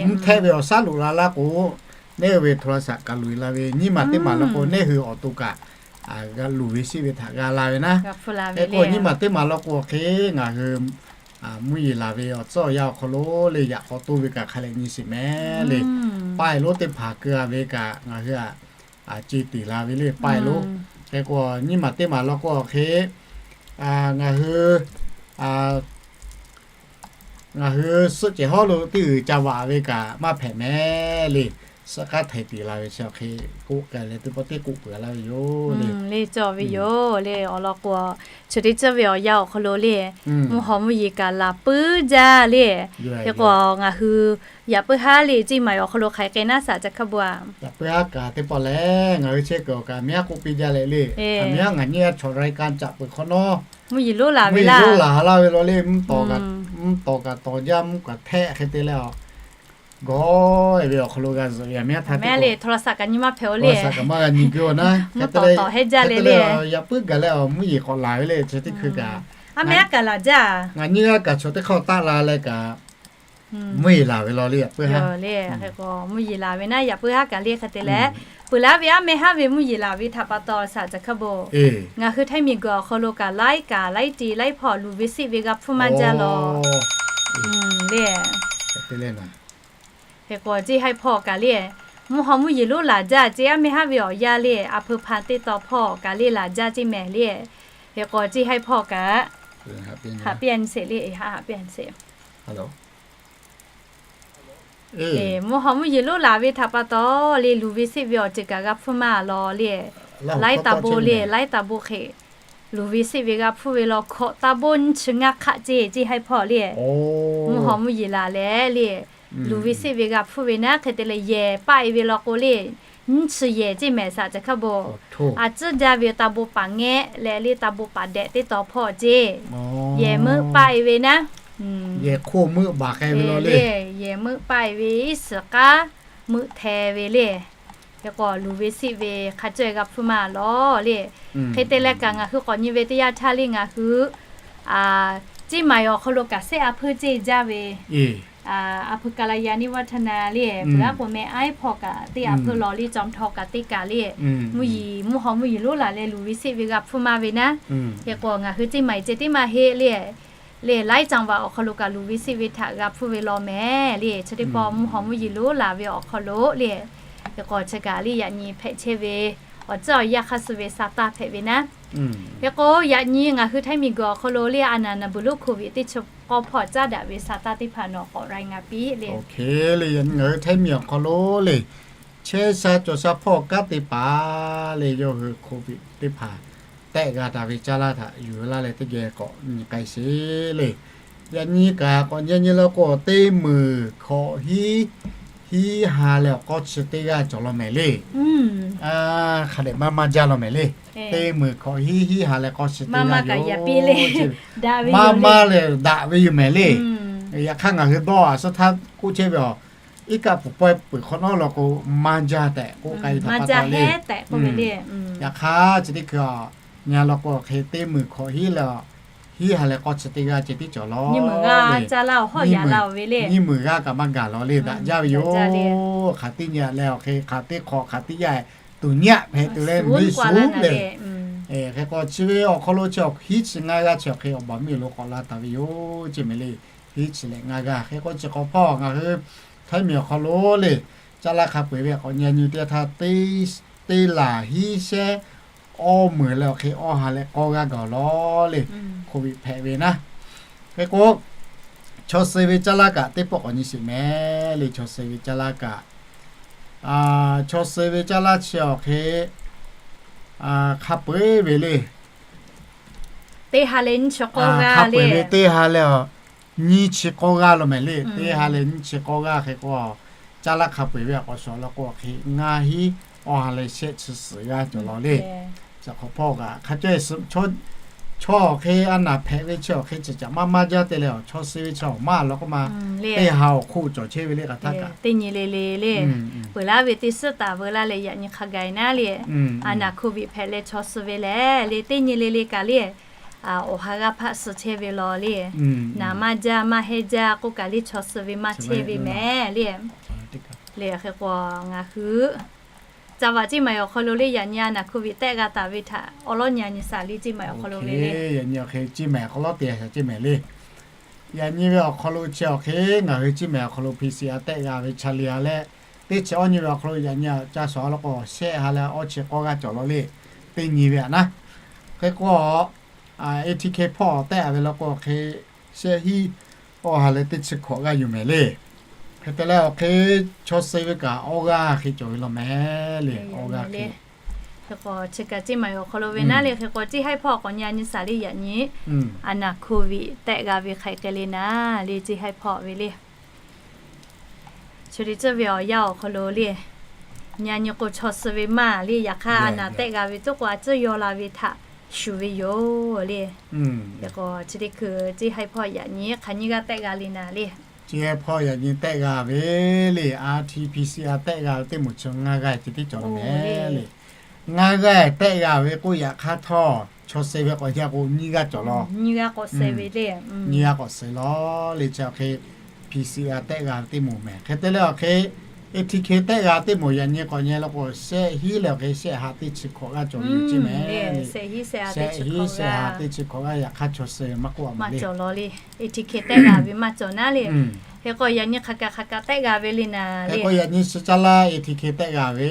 Mvuhˇ htehˆ ve awˬ shaˉ loꞈ la laˇ k'o, neˇ ve โทรศัพท์ kaꞈ loꞈ e la ve, nyiˇ maˬ teˇ maˬ law k'o neˇ hui awˬ to kaꞈ g'a loꞈ ve shiˆ ve htaꞈ g'a la ve naˉ. Hk'e k'o nyiˇ maˬ teˇ maˬ law k'o hk'e ngaˬ hui mvuhˇ yeˬ laˬ ve awˬ tcuhˉ awˬ yanˇ awˬ hk'aw lo le yaꞈ k'aw toˇ ve kaꞈ hk'a leh nyi sheˍ mehˍ le. Paˇ e lonˉ teˇ hpaˍ keu a ve kaꞈ ngaˬ hui a ce tiˍ la ve le paˇ e lonˉ. Hk'e k'o nyiˇ maˬ teˇ maˬ law k'o hk'e ngaˬ hui ngaˬ hui suhˆ cehˬ hawˉ lo teˇ g'uiˬ ca vaꞈ ve kaꞈ maˇ hpehꞈ mehˍ le. Suhˆ k'aˉ htaiˍ tiˍ la ve chi hk'e k'oˆ k'ai leh teˇ pawˆ teˇ k'oˆ peuˬ laˇ ve yoˬ le. Le cawˬ ve yoˬ le awˬ lawn k'o, chi teˇ ceuˬ ve awˬ yanˇ awˬ hk'aw lo le, mvuhˇ haw mvuhˇ yeˬ kaꞈ laˬ puiˉ jaˇ le. Hk'e k'o ngaˬ hui yaꞈ puiˉ haˉ le ceˇ maˬ awˬ hk'aw lo hk'aˬ hk'e naˉ shaˍ ca hk'a bu a. Yaꞈ puiˉ haˉ kaꞈ teˇ pawˆ lehˬ ngaˬ hui chehˇ kuiˬ awˬ kaꞈ miˇ haˉ k'oˆ piˇ jaˇ leh le. Aˬ miˇ haˉ ngaˬ nyi a chaw รายการ caꞈ peuˬ hk'awꞈ nawˉ Mvuhˇ yeˬ lonˉ laˬ ve laˇ, mvuhˇ yeˬ lonˉ laˬ laˇ ve law le, mvuhˇ tawˍ kaꞈ tawˍ jaˇ, mvuhˇ kaꞈ htehˆ hk'e te leh, gawˬ ve awˬ hk'aw lo g'a zuhꞈ ve, yaꞈ mehˉ htaˇ teˇ kaꞈ hk'aw lo kaꞈ maˇ g'a nyi g'uiˇ-oˬ naˉ, hk'e te leh yaꞈ puiˉ gaˬ leh mvuhˇ yeˬ k'awꞈ laˬ ve le, chi teˇ hkui kaꞈ, ngaˬ nyiˇ g'aˇ kaꞈ chaw teˇ hk'aˇ taˆ la leh kaꞈ, mvuhˇ yeˬ laˬ ve law le, yaꞈ puiˉ haˉ le. Hk'e k'o mvuhˇ yeˬ laˬ ve naˉ, yaꞈ puiˉ haˉ kaꞈ le hk'e te leh, peuˬ laˇ ve aˉ meh haˉ ve mvuhˇ yeˬ laˬ ve htaꞈ pa taw shaˍ caˬ hk'a bo, ngaˬ hui Htaiˇ miˬ guiˬ awˬ hk'aw lo kaꞈ laiˉ kaꞈ laiˉ tiˍ laiˉ hpawˇ luˬ ve seˆ ve g'a hpfuhˇ maˇ jaˇ law le. Hk'e k'o ceˇ haiˇ hpawˇ kaꞈ le, mvuhˇ haw mvuhˇ yeˬ lonˉ laˬ jaˇ ceˇ, aˉ meh haˉ ve awˬ yanˇ le, a hpeu hpanˍ teˇ taw hpawˇ kaꞈ le laˬ jaˇ ceˇ mehˍ le. Hk'e k'o ceˇ haiˇ hpawˇ kaꞈ haꞈ piˇ a nyi sheˍ le, haꞈ piˇ a nyi sheˍ. Mvuhˇ haw mvuhˇ yeˬ lonˉ laˬ ve htaꞈ pa taw le, luˬ ve seˆ ve awˬ ceuˬ kaꞈ g'a hpfuhˇ maˇ law le. Laiˉ taˍ bon le, laiˉ taˍ bon hk'e luˬ ve seˆ ve g'a hpfuhˇ ve law, hkawꞈ taˍ bon nyiˇ chi ngaˇ hk'aˆ ceˇ, ceˇ haiˇ hpawˇ le. Mvuhˇ haw mvuhˇ yeˬ laˬ leh le, luˬ ve seˆ ve g'a hpfuhˇ ve naˉ, hk'e te leh yehˬ paˆ e ve law k'o le, nyiˇ chi yehˬ ceˇ mehˍ shaˍ caˬ hk'a bo. A ciˉ jaˇ ve taˍ bon paˍ ngehˆ leh le taˍ bon paˍ dehꞈ teˇ taw hpawˇ ceˇ, yehˬ meuˆ paˆ e ve naˉ, le, yehˬ meuˆ paˆ e ve iˉ shiˍ k'aˉ meuˆ hteh ve le. Hk'e k'o luˬ ve seˆ ve hk'a cawehˇ g'a hpfuhˇ maˇ law le. Hk'e te leh kaꞈ ngaˬ hui k'awꞈ nyi ve teˇ yanˇ htaˇ le ngaˬ hui ceˇ maiˍ awˬ hk'aw lo kaꞈ sehˆ a hpeuˇ ceˇ jaˇ ve, a hpeuˇ kaˍ la yaꞈ nyi vaˇ htaˇ na le, peuˬ aˉ k'o meh aiˉ hpawˇ kaꞈ teˇ a hpeuˇ law le, caw htaw kaꞈ teˇ kaꞈ le, mvuhˇ yeˬ mvuhˇ haw mvuhˇ yeˬ lonˉ laˬ leh luˬ ve seˆ ve g'a hpfuhˇ maˇ ve naˉ. Hk'e k'o ngaˬ hui ceˇ maiˍ ceh tiˉ maˇ heˆ le, le laiˉ caˇ vaꞈ awˬ hk'aw lo kaꞈ luˬ ve seˆ ve htaꞈ g'a hpfuhˇ ve law mehˍ le. Chi teˇ pawˆ mvuhˇ haw mvuhˇ yeˬ lonˉ laˬ ve awˬ hk'aw lo le, hk'e k'o chi kaꞈ le yaꞈ nyi hpehꞈ chehˇ ve awˬ tcuhˉ awˬ yanˇ hk'a suh ve sa taˇ hpehꞈ ve naˉ. Hk'e k'o yaꞈ nyi ngaˬ hui Htaiˇ miˬ guiˬ awˬ hk'aw lo le a naˍ naˍ buˬ lonˉ hk'oˆ ve teˇ chi k'awˇ hpawˇ caˉ daꞈ ve sa taˇ teˇ hpaˍ nawˬ k'awꞈ ra ngaˬ piˇ le. Ngaˬ hui Htaiˇ miˬ awˬ hk'aw lo le chehˇ sha cawˬ sha hpawˇ kanˉ te paˍ le, yawˇ hui hk'oˆ ve teˇ hpaˍ tehˆ g'a taˍ ve caˇ laˇ htaꞈ yuˬ laˇ leh teˇ geh k'awꞈ nyi k'ai sheˍ le. Yaꞈ nyi kaꞈ k'awꞈ nyi nyi la k'o teˇ meunˍ hkawꞈ hiˉ hiˉ ha leh awˬ k'awˇ chi teˇ g'aˇ cawˬ law mehˍ le. Hk'a dehꞈ maˇ maˇ jaˇ law mehˍ le. Teˇ meunˍ hkawꞈ hiˉ hiˉ ha leh k'awˇ chi teˇ g'aˇ yoˬ. Maˇ maˇ leh daꞈ ve yoˬ mehˍ le. Yaꞈ hk'aˇ ngaˬ hui dawˇ a suhˉ htaˇ k'oˆ chehˇ ve a, iˉ kaˆ pfuhˍ pawehˇ peuˬ hk'awꞈ nawˉ law k'o maˇ jaˇ tehꞈ k'oˆ k'ai ve htaꞈ pa taw le. Yaꞈ hk'aˇ chi teˇ hkui a, nyi law k'o hk'e teˇ meunˍ hkawꞈ hiˉ leh hiˉ ha leh k'awˇ chi teˇ g'aˇ ceh tiˉ cawˬ law le. Nyiˇ meunˍ g'aˇ kaꞈ maˇ gaˬ law le, daꞈ jaˇ ve yoˬ. Hk'aˬ teˇ nyi leh awˬ hk'e hk'aˬ teˇ hk'awꞈ hk'aˬ teˇ yaˇ tuˍ nyiˇ hpehꞈ tuˬ leh neˇ suˉ le. Hk'e k'o chi ve awˬ hk'aw lo chi awˬ hiˉ chi ngaˇ g'aˇ chi awˬ hk'e awˬ baˬ miˇ lo k'awꞈ la taˍ ve yoˬ ceˇ mehˍ le. Hiˉ chi leh ngaˇ g'aˇ. Hk'e k'o chi k'awꞈ hpawˇ ngaˬ hui Htaiˇ miˬ awˬ hk'aw lo le caˇ laˇ hk'a peu-eˬ ve k'awꞈ nyi nyi teˇ htaˇ, teˇ laˬ hiˉ shehˉ awˇ meunˍ leh awˬ hk'e awˇ ha leh k'awˇ g'aˇ gaˬ law le. Hk'oˆ ve hpehꞈ ve naˉ. Hk'e k'o chaw suh ve caˇ laˇ kaꞈ teˇ pawˆ k'awꞈ nyi sheˍ mehˍ le. Chaw suh ve caˇ laˇ kaꞈ, chaw suh ve caˇ laˇ chi awˬ hk'e hk'a peu-eˬ ve le. Teˇ ha leh nyiˇ chi k'awˇ g'aˇ le. Teˇ ha leh nyiˇ chi k'awˇ g'aˇ law mehˍ le. Teˇ ha leh nyiˇ chi k'awˇ g'aˇ hk'e k'o, caˇ laˇ hk'a peu-eˬ ve awˬ k'awꞈ shawˍ law k'o hk'e ngaˇ hiˉ awˇ ha leh shehˆ chi suhˍ g'aˇ cawˬ law le. Chi hk'awꞈ hpawˇ kaꞈ hk'a cawehˇ chaw awˬ hk'e a naˍ hpehꞈ ve chi awˬ hk'e cawˬ caꞈ maˇ maˇ jaˇ te leh, chaw suh ve chi awˬ maˇ law k'oˆ ma, teˇ ha awˬ hk'oˆ cawˬ chehˇ ve le. Hk'aˬ htaˇ kaꞈ teˇ nyi le le le, peuˬ laˇ ve teˇ suhˉ taˍ veu laˇ leh yaꞈ nyi hk'a gaˬ naˉ le. A naˍ hk'oˆ viꞈ hpehꞈ leh chaw suh ve lehˬ le teˇ nyi le le kaꞈ le, awˬ ha g'aˇ hpaˆ suh chehˇ ve law le. Naˍ maˇ jaˇ maˇ hehnˇ jaˇ k'oˆ kaꞈ le chaw suh ve maˇ chehˇ ve mehˍ le. Le hk'e k'o ngaˬ hui caˇ vaꞈ ceˇ maiˍ awˬ hk'aw lo le yaꞈ nyi a naˍ hk'oˆ viꞈ tehˆ g'a taˍ ve htaꞈ awˬ lawˉ nyi a nyi shaˍ le ceˇ maiˍ awˬ hk'aw lo ve le. Yaꞈ nyi awˬ hk'e ceˇ maiˍ awˬ hk'aw lawˉ te a shaˍ ceˇ mehˍ le. Yaꞈ nyi ve awˬ hk'aw lo chi awˬ hk'e ngaˬ hui ceˇ maiˍ awˬ hk'aw lo P C R tehˆ g'a ve cha le a leh, teˇ chi awˇ nyi ve awˬ hk'aw lo yaꞈ nyi a ca shawˍ a law k'o shehˆ ha leh awˇ chi k'awˇ g'aˇ cawˬ law le. Teˇ nyi ve a naˉ. Hk'e k'o A T K hpawˇ tehˆ a ve law k'o hk'e shehˆ hiˉ awˇ ha leh teˇ chi hkawꞈ g'aˇ yoˬ mehˍ le. Hk'e te leh awˬ hk'e chaw suh ve kaꞈ awˇ g'aˇ hk'e cawˬ ve law mehˍ le. Awˇ g'aˇ hk'e. Hk'e k'o chi kaꞈ ceˇ maiˍ awˬ hk'aw lo ve naˉ le. Hk'e k'o ceˇ haiˇ hpawˇ k'awꞈ nyi a nyi shaˍ le yaꞈ nyi a naˍ hk'oˆ viꞈ tehˆ g'a ve hk'aiˍ k'ai le naˉ le ceˇ haiˇ hpawˇ ve le. Chi te tcuhˇ ve awˬ yanˇ awˬ hk'aw lo le, nyi a nyi k'o chaw suh ve maˇ le. Yaꞈ hk'aˇ a naˍ tehˆ g'a ve tuˉ k'o a tcuhˇ yaw la ve htaꞈ shuˍ ve yoˬ le. Hk'e k'o chi teˇ hkui ceˇ haiˇ hpawˇ yaꞈ nyi hk'aˬ nyiˇ g'aˇ tehˆ g'a le naˍ le. Ceˇ haiˇ hpawˇ yaꞞ nyi tehˆ g'a ve le, R T P C R tehˆ g'a ve teˇ moˍ chi ngaˇ g'aˇ ceh tiˉ cawˬ law mehˍ le. Ngaˇ g'aˇ tehˆ g'a ve k'oˆ yaꞈ hk'aˇ htawˇ, chaw suh ve k'awꞈ nyi k'o nyiˇ g'aˇ cawˬ law. Nyiˇ g'aˇ k'awꞈ suh ve le. Nyiˇ g'aˇ k'awꞈ suh law le. Chi awˬ hk'e P C R tehˆ g'a ve teˇ moˍ mehˍ. Hk'e te leh awˬ hk'e A T K tehˆ g'a teˇ moˍ yaꞈ nyi k'awꞈ nyi la k'o, shehˆ hinˉ leh awˬ hk'e shehˆ ha teˇ chi hkawꞈ g'aˇ cawˬ ve yoˬ ceˇ mehˍ le. Shehˆ hinˉ shehˆ ha teˇ chi hkawꞈ g'aˇ yaꞈ hk'aˇ chaw suh maˇ k'oˆ a maˇ le. Cawˬ law le. A T K tehˆ g'a ve maˇ cawˬ naˉ le. Hk'e k'o yaꞈ nyi hk'aˬ kaꞈ hk'aˬ kaꞈ tehˆ g'a ve le naˍ le. Hk'e k'o yaꞈ nyi chi caˇ laˇ A T K tehˆ g'a ve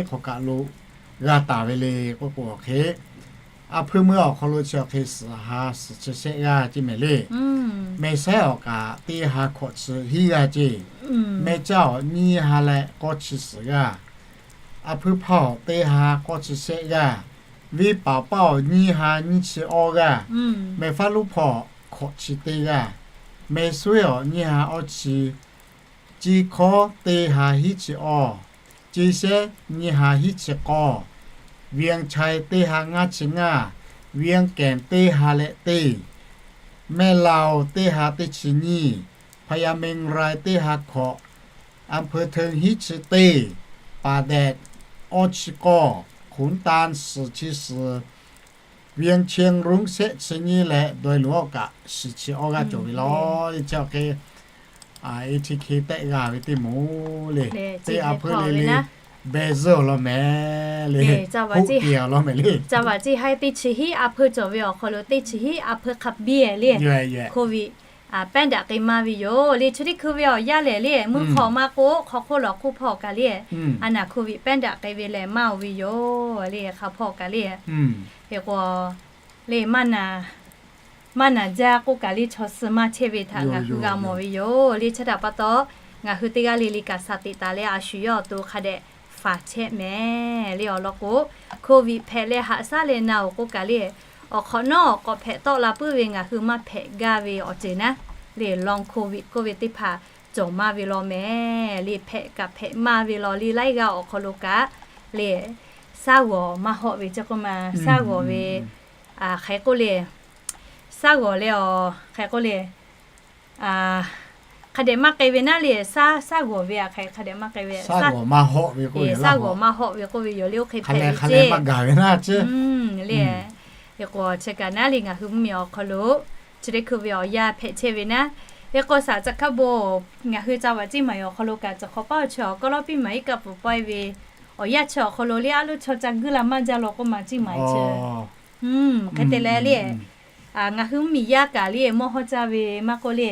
hk'aˬ kaꞈ lo g'a taˍ ve le k'oˆ k'o awˬ hk'e, a hpui meuˇ awˬ hk'aw lo chi awˬ hk'e suhˍ ha suhˍ chi shehˆ g'aˇ ceˇ mehˍ le. Mehˬ shehˉ awˬ kaꞈ teˇ ha hkawꞈ chi hiˉ g'aˇ ceˇ. Mehˬ caˇ awˬ nyiˇ ha leh k'awˇ chi suhˍ g'aˇ. A hpui hpaˇ awˬ teˇ ha k'awˇ chi shehˆ g'aˇ. Venˇ paˍ paˇ awˬ nyiˇ ha nyiˇ chi awˇ g'aˇ. Mehˬ faˉ lonˉ hpaw hkawꞈ chi teˇ g'aˇ. Mehˬ suˉ awˬ nyiˇ ha awˇ chi. Ceˇ hkawˉ teˇ ha hiˉ chi awˇ. Ceˇ shehˉ nyiˇ ha hiˉ chi k'awˇ. Vieng Chai teˇ ha ngaˇ chi ngaˇ. Vieng Kehˬ teˇ ha leh teˇ. Mehˬ Laoˬ teˇ ha teˇ chi nyiˇ. Hpaˍ yaˍ Mengh Rai teˇ ha hkawꞈ. A hpui Hteun hiˉ chi teˇ. Paˍ Dehꞈ awˇ chi k'awˇ. Hk'oˍ Tan suhˍ chi suhˍ. Vieng Cheng Rung shehˆ chi nyiˇ leh dawˇ loꞈ awˬ kaꞈ shiˍ chi awˇ g'aˇ cawˬ ve law. Chi awˬ hk'e A T K tehˆ g'a ve teˇ moˍ le. Teˇ a hpui le le, Brazil law mehˍ le. Hoˆ tiꞈ law mehˍ le. Caˇ vaꞈ ceˇ haiˇ teˇ chi hiˉ a hpui cawˬ ve awˬ hk'aw lo teˇ chi hiˉ a hpui hk'a biˇ le, COVID pehˉ daꞈ k'ai maˇ ve yoˬ le. Chi teˇ hkui ve awˬ yanˇ lehˬ le, mvuhˇ hk'aw maˇ k'oˆ, hk'aw hk'oˆ lawˬ hk'oˆ hpawˇ kaꞈ le, a naˍ COVID pehˉ daꞈ k'ai ve lehˬ maˇ oˬ ve yoˬ le. Hk'a hpawˇ kaꞈ le, hk'e k'o le, maˇ naˍ jaˇ k'oˆ kaꞈ le, chaw suh maˇ chehˇ ve htaꞈ ngaˬ hui g'a mawˬ ve yoˬ le. Chi htaꞈ pa taw, ngaˬ hui teˇ g'aˇ le le kaꞈ shaˍ teꞈ taˍ leh a shu yawˇ awˬ to hk'a dehꞈ faˍ chehˇ mehˍ le. Awˬ lawn k'o, COVID hpehꞈ leh haꞈ shaˉ leh na oˬ k'oˆ kaꞈ le, awˬ hk'awꞈ nawˉ awˬ k'awꞈ hpehꞈ tawˆ la puiˉ ve ngaˬ hui maˇ hpehꞈ gaˇ ve awˬ ceuˬ naˉ le, long COVID k'oˆ ve teˇ hpaˍ cawˬ maˇ ve law mehˍ le. Hpehꞈ kaꞈ hpehꞈ maˇ ve law le, laiˉ g'aˇ awˬ hk'aw lo kaꞈ le, shaˉ g'awˬ maˇ hawˆ ve ceˇ k'oˆ ma, shaˉ g'awˬ ve hk'e k'oˆ le, shaˉ g'awˬ leh awˬ hk'e k'oˆ le, hk'a dehꞈ maˇ k'ai ve naˉ le. Shaˉ g'awˬ ve a hk'a hk'a dehꞈ maˇ k'ai ve, shaˉ g'awˬ maˇ hawˆ ve k'oˆ ve yoˬ le. Oˇ hk'e hpehꞈ ve ceˇ le. Hk'e k'o chi kaꞈ naˉ le ngaˬ hui mvuhˇmiˬ awˬ hk'aw lo chi teˇ hkui ve awˬ yanˇ hpehꞈ chehˇ ve naˉ. Hk'e k'o shaˍ ca hkaˇ bon, ngaˬ hui caˇ vaꞈ ceˇ maˍ awˬ hk'aw lo kaꞈ cawˬ hk'awꞈ paˇ awˬ chi awˬ kawˇ lawˇ piˇ maˍ iˉ kaˆ pfuhˍ pawehˇ ve awˬ yanˇ chi awˬ hk'aw lo le, a loˇ chaw ca guˇ la maˇ jaˇ law k'oˆ ma ceˇ maˍ chi. Hk'e te leh le, ngaˬ hui mvuhˇmiˬ yaˇ kaꞈ le mawˇ hawˇ caˇ ve maˇ k'oˆ le,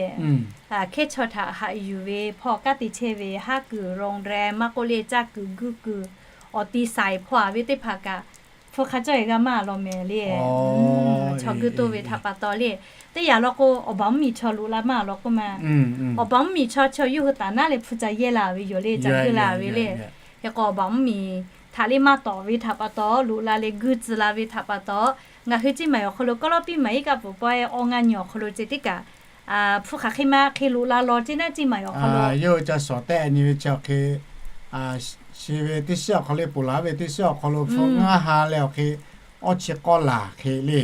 hkehˉ chaw htaꞈ haꞈ yuˬ ve hpawˇ kaˉ te chehˇ ve haˉ kuiˬ โรงแรม maˇ k'oˆ le, caˇ kuiˬ guˇ kuiˬ awˬ ti saiˍ hpawˇ a ve teˇ hpaˍ kaꞈ hpu hk'a cawˇ e g'a maˇ law mehˍ le. Chaw guˇ toˇ ve htaꞈ pa taw le, teˇ yanˇ law k'o awˬ baˬ mvuhˇmiˬ chaw loꞈ la maˇ law k'oˆ ma. Awˬ baˬ mvuhˇmiˬ chaw chi yawˇ hui taˍ naˉ leh hpu ca yehˇ la ve yoˬ le, ca guˇ la ve le. Hk'e k'o awˬ baˬ mvuhˇmiˬ htaꞈ le maˇ tawˍ ve htaꞈ pa taw, loꞈ la leh guˇ tcuh la ve htaꞈ pa taw, ngaˬ hui ceˇ maˍ awˬ hk'aw lo kawˇ lawˇ piˇ maˍ iˉ kaˆ pfuhˍ pawehˇ awˬ ngaˇ nyi awˬ hk'aw lo ceh tiˉ kaꞈ hpu hk'aˬ hk'e ma hk'e loꞈ la law ceˇ naˉ ceˇ maˍ awˬ hk'aw lo. Yawˇ hui ca shawˍ tehˆ nyi ve chi awˬ hk'e, chi ve teˇ shiˉ awˬ hk'aw le ponˬ laˬ ve teˇ shiˉ awˬ hk'aw lo hpu ngaˇ ha leh awˬ hk'e awˇ chi k'awˇ laˬ hk'e le,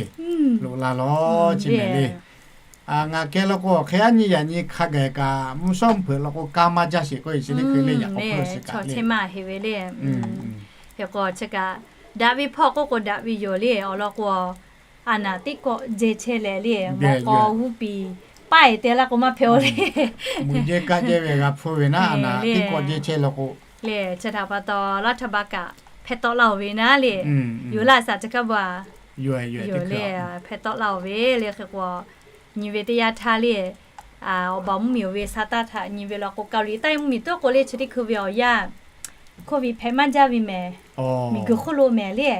loꞈ la law ceˇ mehˍ le. Ngaˬ keh law k'o awˬ hk'e aˉ nyi yaꞈ nyi hk'a gaˬ kaꞈ mvuhˇ shawˉ mvuhˇ hpeuꞈ law k'o kaˇ maˇ jaˇ sheˍ k'oˆ ve chi teˇ hkui le yaꞈ k'aw hpfuhˇ shiˍ kaꞈ le. Hk'e k'o chi kaꞈ daꞈ ve hpawˇ k'oˆ k'o daꞈ ve yoˬ le. Awˬ lawn k'o a naˍ teˇ kawˆ jehˇ chehˇ leh le, mawꞈ k'aw g'uˇ piˍ paˇ e te laˇ k'o maˇ hpehꞈ oˬ le. Mvuhˇ jehˇ kaˆ jehˇ ve g'a hpfuhˇ ve naˉ, a naˍ teˇ kawˆ jehˇ chehˇ law k'o le. Chi htaꞈ pa taw laˇ htaˇ ba kaꞈ hpehˇ tawˆ laˇ oˬ ve naˉ le. Yoˬ laˇ shaˍ ca hkaˇ ba yoˬ le, hpehˇ tawˆ laˇ oˬ ve le. Hk'e k'o nyi ve teˇ yanˇ htaˇ le, awˬ baˬ mvuhˇmiˬ oˬ ve sa taˇ htaꞈ nyi ve law k'o, Kaoˍliˍtaˆ mvuhˇmiˬ toˇ k'o le chi teˇ hkui ve awˬ yanˇ COVID hpehꞈ maˇ jaˇ ve mehˍ. Miˬguiˬ hk'oˆ lo mehˍ le.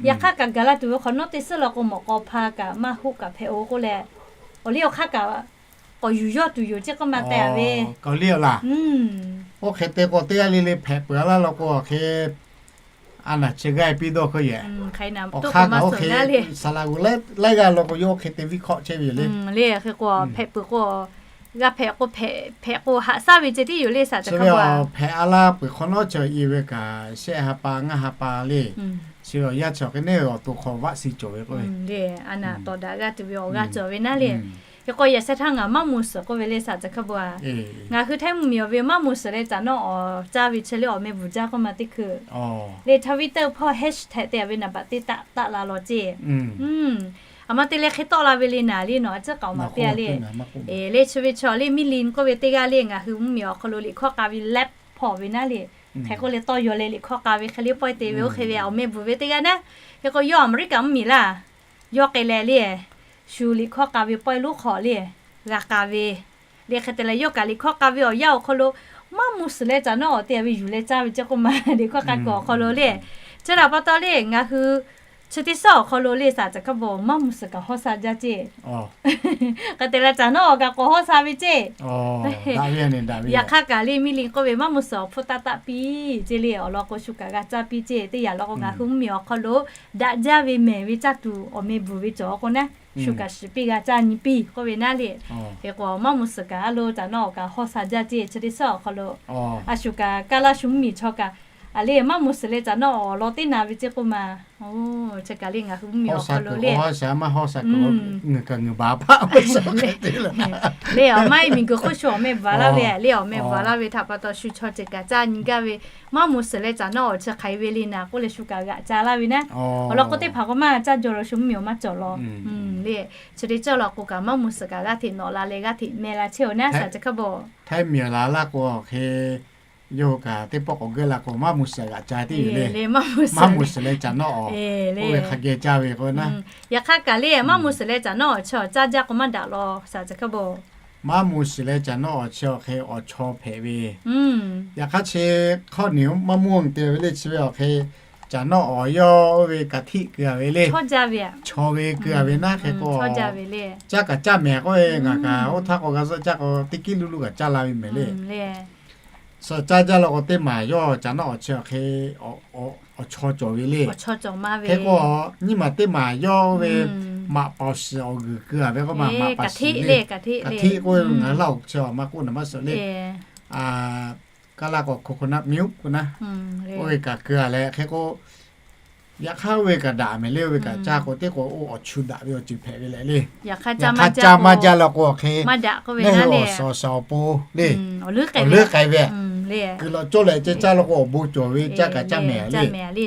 Yaꞈ hk'aˇ kaꞈ gaˬ la tuˬ ve hk'awꞈ nawˉ teˇ suhˉ law k'o mawꞈ k'aw hpa kaꞈ maˇ hoˆ kaꞈ hpehꞈ oˬ k'oˆ leh, awˬ liˇ awˬ hk'aˇ kaꞈ k'awꞈ yuˬ yawˇ tuˬ yoˬ ceˇ k'oˆ ma tehꞈ ve. Kaoˍliˍ laˬ. Oˇ hk'e te k'o teˇ g'aˇ le le hpehꞈ peuˬ a laˇ law k'o awˬ hk'e a naˍ chi g'aˇ piˇ dawˇ hk'oˆ yehˬ. Awˬ hk'aˇ kaꞈ oˇ hk'e saˍ laꞈ g'uˬ laiˉ g'aˇ law k'o yawˇ oˇ hk'e te viˇ hkawˆ chehˇ ve yoˬ le. Le hk'e k'o hpehꞈ peuˬ k'o g'a hpehꞈ k'o hpehꞈ k'o haꞈ shaˉ ve ceh tiˉ yoˬ le shaˍ ca hkaˇ ba. Hpehꞈ a laˇ peuˬ hk'awꞈ nawˉ cawˬ e ve kaꞈ shehˆ ha pa ngaˇ ha pa le. Chi awˬ yanˇ chi awˬ hk'e neˇ awˬ to hk'aw vaˆ si cawˬ ve k'oˆ ve, a naˍ tawˍ daꞈ g'a tuˬ ve awˬ g'aˇ cawˬ ve naˉ le. Hk'e k'o yaꞈ sheh htaˇ ngaˬ maˇ muˬ suhˍ k'oˆ ve le saˍ tcuh hkaˇ bon a. Ngaˬ hui htaiˇ mvuhˇmiˬ awˬ ve maˇ muˬ suhˍ leh caꞈ nawˉ awˬ caˇ ve chi le awˬ meh bvuhˬ jaˇ k'oˆ ma teˇ hkui le chaw viˉ teˇ hpaˇ hashtag te a ve naˍ baꞈ teˇ taˆ taˆ la law ceˇ. A ma te leh hk'e tawˆ la ve le naˍ le nawˬ a ciˉ k'aoˍ maˍ piˇ a le. Le chi ve chaw le Miˇ Lin k'oˆ ve teˇ g'aˇ le ngaˬ hui mvuhˇmiˬ awˬ hk'aw lo liꞈ hkawˇ k'a ve leh hpawˇ ve naˉ le. Hk'e k'oˆ leh tawˇ yaw leh liꞈ hkawˇ k'a ve hk'e le pawehˇ te ve oˇ hk'e ve awˬ meh bvuhˬ ve teˇ g'aˇ naˉ. Hk'e k'o yawˇ Aˍmeˍriˆkaˍ mvuhˇmiˬ laˇ. Yawˇ k'ai leh le, shu liꞈ hkawˇ k'a ve pawehˇ lonˉ hk'awꞈ le g'a k'a ve le hk'e te leh yawˇ kaꞈ liꞈ hkawˇ k'a ve awˬ yanˇ awˬ hk'aw lo maˇ muˬ suhˍ leh caꞈ nawˉ awˬ te a ve yuˬ leh caˇ ve ceˇ k'oˆ ma liꞈ hkawˇ k'a kuiˬ awˬ hk'aw lo le. Chi htaꞈ pa taw le ngaˬ hui chi teˇ suhˉ awˬ hk'aw lo le saˍ tcuh hkaˇ bon maˇ muˬ suhˍ kaꞈ hawˇ sha jaˇ ceˇ. Hk'e te leh caꞈ nawˉ awˬ kaꞈ k'awꞈ hawˇ sha ve ceˇ. Yaꞈ hk'aˇ kaꞈ le Miˇ Lin k'oˆ ve maˇ muˬ suhˍ awˬ hpfuhˇ taˆ taˆ piˇ ceˇ le awˬ lawn k'o shu kaꞈ g'a caˇ piˇ ceˇ teˇ yanˇ law k'o ngaˬ hui mvuhˇmiˬ awˬ hk'aw lo daꞈ jaˇ ve mehˬ ve caˇ tuˬ awˬ meh bvuhˬ ve cawˬ k'o naˉ shu kaꞈ shiˍ piˇ g'a caˇ nyi piˇ k'oˆ ve naˉ le. Hk'e k'o maˇ muˬ suhˍ kaꞈ a lo caꞈ nawˉ awˬ kaꞈ hawˇ sha jaˇ ceˇ chi teˇ suhˉ awˬ hk'aw lo a shu kaꞈ kaˇ laˇ shu mvuhˇmiˬ chaw kaꞈ a le maˇ muˬ suhˍ leh caꞈ nawˉ awˬ lawn teˇ na ve ceˇ k'oˆ ma. Chi kaꞈ le ngaˬ hui mvuhˇmiˬ awˬ hk'aw lo le le awˬ maˇ e miˬguiˬ hk'oˆ shu awˬ meh bvuhˬ laˇ ve le awˬ meh bvuhˬ laˇ ve htaꞈ pa taw shu chaw ceuˬ kaꞈ caˇ nyi gaˇ ve maˇ muˬ suhˍ leh caꞈ nawˉ awˬ chi hk'aˬ hk'e ve le naˍ k'oˆ leh shu kaꞈ g'aꞈ ca laˇ ve naˉ. Awˬ lawn k'o teˇ hpaˍ k'o maˇ caˇ jaw lo shu mvuhˇmiˬ awˬ maˇ cawˬ law le. Chi teˇ ceuˬ law k'o kaꞈ maˇ muˬ suhˍ kaꞈ g'aˇ hteꞈ nawꞈ la leh g'aˇ hteꞈ meh la chehˇ awˬ naˉ saˍ tcuh hkaˇ bon. Htaiˇ miˬ laˬ laˇ k'o hk'e yawˇ hui kaꞈ teˇ pawˆ k'awꞈ geuˆ la k'o maˇ muˬ suhˍ g'aꞈ ca tiˉ yoˬ le. Maˇ muˬ suhˍ leh caꞈ nawˉ awˬ k'oˆ ve hk'a geh caˇ ve k'o naˉ. Yaꞈ hk'aˇ kaꞈ le maˇ muˬ suhˍ leh caꞈ nawˉ awˬ chi awˬ caˇ jaˇ k'o maˇ daꞈ law saˍ tcuh hkaˇ bon. Maˇ muˬ suhˍ leh caꞈ nawˉ awˬ chi awˬ hk'e awˬ chaw hpehꞈ ve. Yaꞈ hk'aˇ chi hk'awˇ niˬ maˇ mvuhˇ te ve le chi ve awˬ hk'e caꞈ nawˉ awˬ yawˇ oˇ ve kaꞈ hteˆ keu a ve le. Chaw ve keu a ve naˉ hk'e k'o caˇ kaꞈ caˇ mehˍ k'oˆ ve ngaˬ kaꞈ oˇ htaˇ k'o g'a zuhˆ caˇ k'o teˇ kiˉ luˇ luˇ kaꞈ caˇ la ve mehˍ le. Suh caˇ jaˇ law k'o teˇ maˬ yawˇ caꞈ nawˉ awˬ chi awˬ hk'e awˬ chaw cawˬ ve le. Hk'e k'o nyiˇ maˬ teˇ maˬ yawˇ oˇ ve maꞈ paoˍ shiˍ awˬ g'uiˬ keu a ve k'oˆ ma maꞈ paoˍ shiˍ le. Kaꞈ hteˆ k'oˆ ve ngaˬ hui laˇ awˬ chi maˇ k'oˆ naˍ maˇ suh le. Kaˇ laˇ k'o coconut milk k'o naˉ, oˇ ve kaꞈ keu a leh hk'e k'o yaꞈ hk'aˇ oˇ ve kaꞈ daꞈ mehˍ le. Oˇ ve kaꞈ caˇ k'o teˇ k'o oˇ awˬ chu daꞈ ve awˬ ceuˬ hpehꞈ ve lehˬ le. Yaꞈ hk'aˇ caˇ maˇ jaˇ law k'o hk'e neˇ hui awˬ suhˍ awˬ suhˍ awˬ pon le awˬ leuˉ k'ai ve kuiˬ lawꞈ cawˇ leh ceh caˇ law k'o awˬ bon cawˬ ve caˇ kaꞈ caˇ mehˍ le.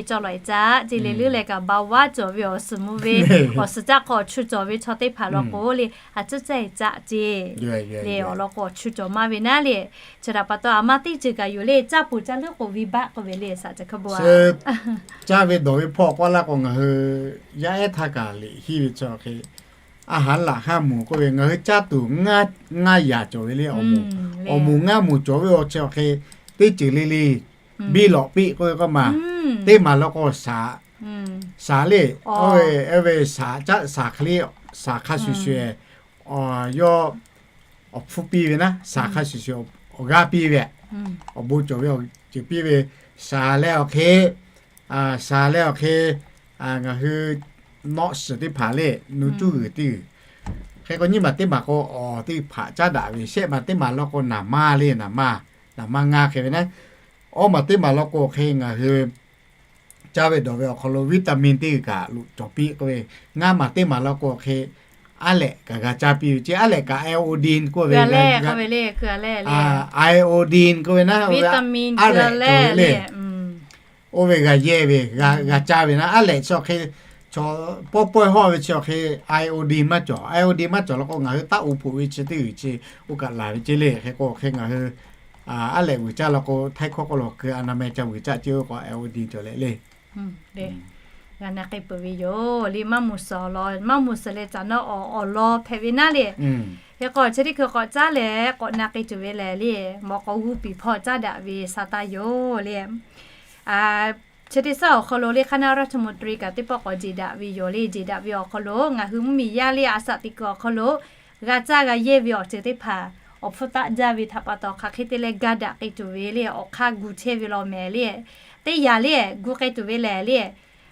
Cawˇ lawꞈ e caˇ ceˇ le leuˉ leh kaꞈ ba vaˇ cawˬ ve awˬ suhˍ mvuh ve awˬ suhˍ caˇ k'o awˬ chu cawˬ ve chaw teˇ hpaˍ law k'o le a cuˉ caˇ e caˇ ceˇ le awˬ lawn k'o awˬ chu cawˬ maˇ ve naˉ le. Chi htaꞈ pa taw a ma teˇ ceuˬ kaꞈ yoˬ le caˇ peuˬ caˇ leuˉ k'oˍ ve baˆ k'oˆ ve le saˍ tcuh hkaˇ bon a. Caˇ ve dawˬ ve hpawˇ k'oˆ laˇ k'o ngaˬ hui yaˇ ehˉ htaˇ kaꞈ liꞈ hiˇ ve chi awˬ hk'e a haˉ laꞈ haˉ moˍ k'oˆ ve ngaˬ hui caˇ tuˬ ngaˇ yaꞈ cawˬ ve le. Awˬ moˍ ngaˇ moˍ cawˬ ve awˬ chi awˬ hk'e teˇ ceuˬ le le biˇ lawꞈ piˇ k'oˆ ve k'oˆ ma teˇ maˬ law k'o shaˍ le. Oˇ ve shaˍ caˆ shaˍ hk'e le shaˍ hk'a shuˍ shuˍ yawˇ awˬ hpfuhˇ piˇ ve naˉ shaˍ hk'a shuˍ shuˍ awˬ g'aˇ piˇ ve awˬ bon cawˬ ve awˬ ceuˬ piˇ ve shaˍ leh awˬ hk'e shaˍ leh awˬ hk'e ngaˬ hui nawˆ shiˍ teˇ hpaˍ le nu cuˇ g'uiˬ teˇ g'uiˬ hk'e k'o nyiˇ maˬ teˇ maˬ k'o awˬ teˇ hpaˍ caˉ daꞈ ve shehˆ maˬ teˇ maˬ law k'o naˍ maˇ le naˍ maˇ naˍ maˇ ngaˇ hk'e ve naˉ. Awˇ maˬ teˇ maˬ law k'o hk'e ngaˬ hui caˇ ve dawˬ ve awˬ hk'aw lo vitamin teˇ g'uiˬ kaꞈ loꞈ cawˬ piˇ k'oˆ ve ngaˇ maˬ teˇ maˬ law k'o hk'e aˉ lehꞈ kaꞈ g'a caˇ piˇ ve ceˇ. Aˉ lehꞈ kaꞈ iodine k'oˆ ve iodine k'oˆ ve naˉ aˉ lehꞈ cawˬ ve le. Oˇ ve g'a yehˇ ve g'a caˇ ve naˉ aˉ lehꞈ chi awˬ hk'e chaw pawˇ pawehˇ hawˇ ve chi awˬ hk'e iodine maˇ cawˬ. Iodine maˇ cawˬ law k'o ngaˬ hui taˆ u hpoꞈ ve chi teˇ g'uiˬ chi oˇ kaꞈ laˬ ve ceˇ le. Hk'e k'o hk'e ngaˬ hui aˉ lehꞈ vuiˬ caˇ law k'o htaiˇ hkawˇ k'oˆ lo keu anaˍ meh ca vuiˬ caˇ ceˇ k'o iodine cawˬ leh le. G'a na k'ai peuˬ ve yoˬ le maˇ muˬ suhˍ awˬ lawn maˇ muˬ suhˍ leh caꞈ nawˉ awˬ awˬ lawn hpehꞈ ve naˉ le. Hk'e k'o chi teˇ hkui k'awꞈ caˉ leh k'awꞈ na k'ai tuˬ ve lehˬ le mawꞈ k'aw g'uˇ piˍ hpawˇ caˉ daꞈ ve sa taˇ yoˬ le. Chi teˇ suhˉ awˬ hk'aw lo le hk'aˇ naˉ รัฐมนตรี kaꞈ teˇ pawˆ k'awꞈ jeˬ daꞈ ve yoˬ le. Jeˬ daꞈ ve awˬ hk'aw lo ngaˬ hui mvuhˇmiˬ yaˇ le a shaꞈ teꞈ kuiˬ awˬ hk'aw lo g'a caˇ g'a yehˇ ve awˬ ceuˬ teˇ hpaˍ awˬ hpfuhˇ taˆ jaˇ ve htaꞈ pa taw hk'aˬ hk'e te leh ga daꞈ k'ai tuˬ ve le awˬ hk'aˇ gu chehˇ ve law mehˍ le. Teˇ yanˇ le gu k'ai tuˬ ve lehˬ le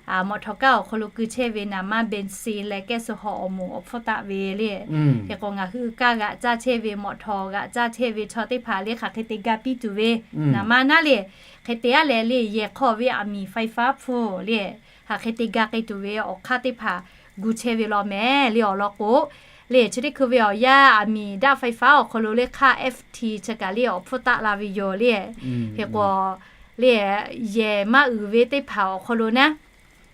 mawꞈ htawꞈ kaˉ awˬ hk'aw lo keu chehˇ ve naˍ maˇ เบนซิน leh แก๊สโซฮอล์ awˬ moˍ awˬ hpfuhˇ taˆ ve le. Hk'e k'o ngaˬ hui kaˇ g'aꞈ caˇ chehˇ ve mawꞈ htawꞈ g'aꞈ caˇ chehˇ ve chaw teˇ hpaˍ le hk'aˬ hk'e te ga piˇ tuˬ ve naˍ maˇ naˉ le. Hk'e te aˉ leh le yehˬ hk'awˇ ve aˬ miˍ ไฟฟ้า hpfuhˇ le hk'aˬ hk'e te ga k'ai tuˬ ve awˬ hk'aˇ teˇ hpaˍ gu chehˇ ve law mehˍ le. Awˬ lawn k'o le, chi teˇ hkui ve awˬ yanˇ aˬ miˍ daˆ faiˇ faˉ awˬ hk'aw lo le hk'aˇ F T chi kaꞈ le awˬ hpfuhˇ taˆ la ve yoˬ le. Hk'e k'o le, yehˬ maˇ uiˍ ve teˇ hpaˍ awˬ hk'aw lo naˉ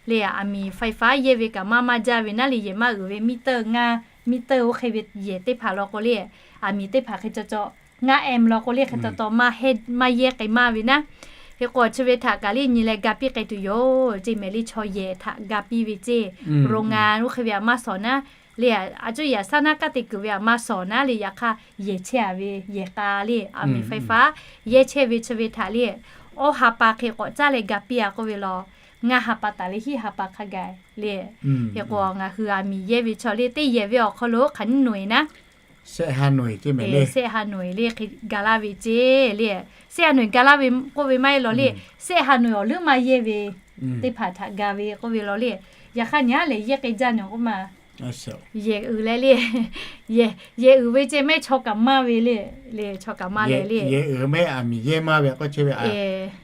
le, aˬ miˍ faiˇ faˉ yehˇ ve kaꞈ maˇ maˇ jaˇ ve naˉ le, yehˬ maˇ uiˍ ve miˇ teuˇ ngaˇ, miˇ teuˇ oˇ hk'e ve yehˬ teˇ hpaˍ law k'o le, aˬ miˍ teˇ hpaˍ hk'e caw caw ngaˇ M law k'o le hk'e taw taw maˇ heˆ maˇ yehˇ k'ai maˇ ve naˉ. Hk'e k'o chi ve htaꞈ kaꞈ le nyi leh ga piˇ k'ai tuˬ yoˬ. Ceˇ mehˍ le, chaw yehˬ htaꞈ ga piˇ ve ceˇ, โรงงาน oˇ hk'e ve aꞈ maˇ shawˍ naˉ le, a cuˇ yaꞈ shaˉ naˉ kaˇ te kuiˬ ve aꞈ maˇ shawˍ naˉ le, yaꞈ hk'aˇ yehˬ chehˇ a ve yehˬ k'a le, aˬ miˍ faiˇ faˉ yehˇ chehˇ ve chi ve htaꞈ le, awˇ ha pa hk'e k'awꞈ caˉ leh ga piˇ a k'oˆ ve law, ngaˇ ha pa taˍ le hiˆ ha pa hk'a gaˬ le. Hk'e k'o ngaˬ hui aˬ miˍ yehˇ ve chaw le teˇ yehˬ ve awˬ hk'aw lo hk'aˬ nyiˇ noˬ eˬ naˉ, sehˆ ha noˬ eˬ le hk'e ga laˇ ve ceˇ le. Sehˆ ha noˬ eˬ ga laˇ ve k'oˆ ve maˇ heˆ law le, sehˆ ha noˬ eˬ awˬ leuˉ maˇ yehˇ ve teˇ hpaˍ htaꞈ ga ve k'oˆ ve law le. Yaꞈ hk'aˇ nyi aˉ lehˬ yehˇ k'ai jaˇ nyi k'oˆ ma, yehˬ uiˍ leh le, yehˬ uiˍ ve ceˇ mehˆ chaw kaꞈ maˇ ve le, le chaw kaꞈ maˇ leh le, yehˬ uiˍ mehˆ aˬ miˍ yehˇ maˇ ve k'o chehˇ ve,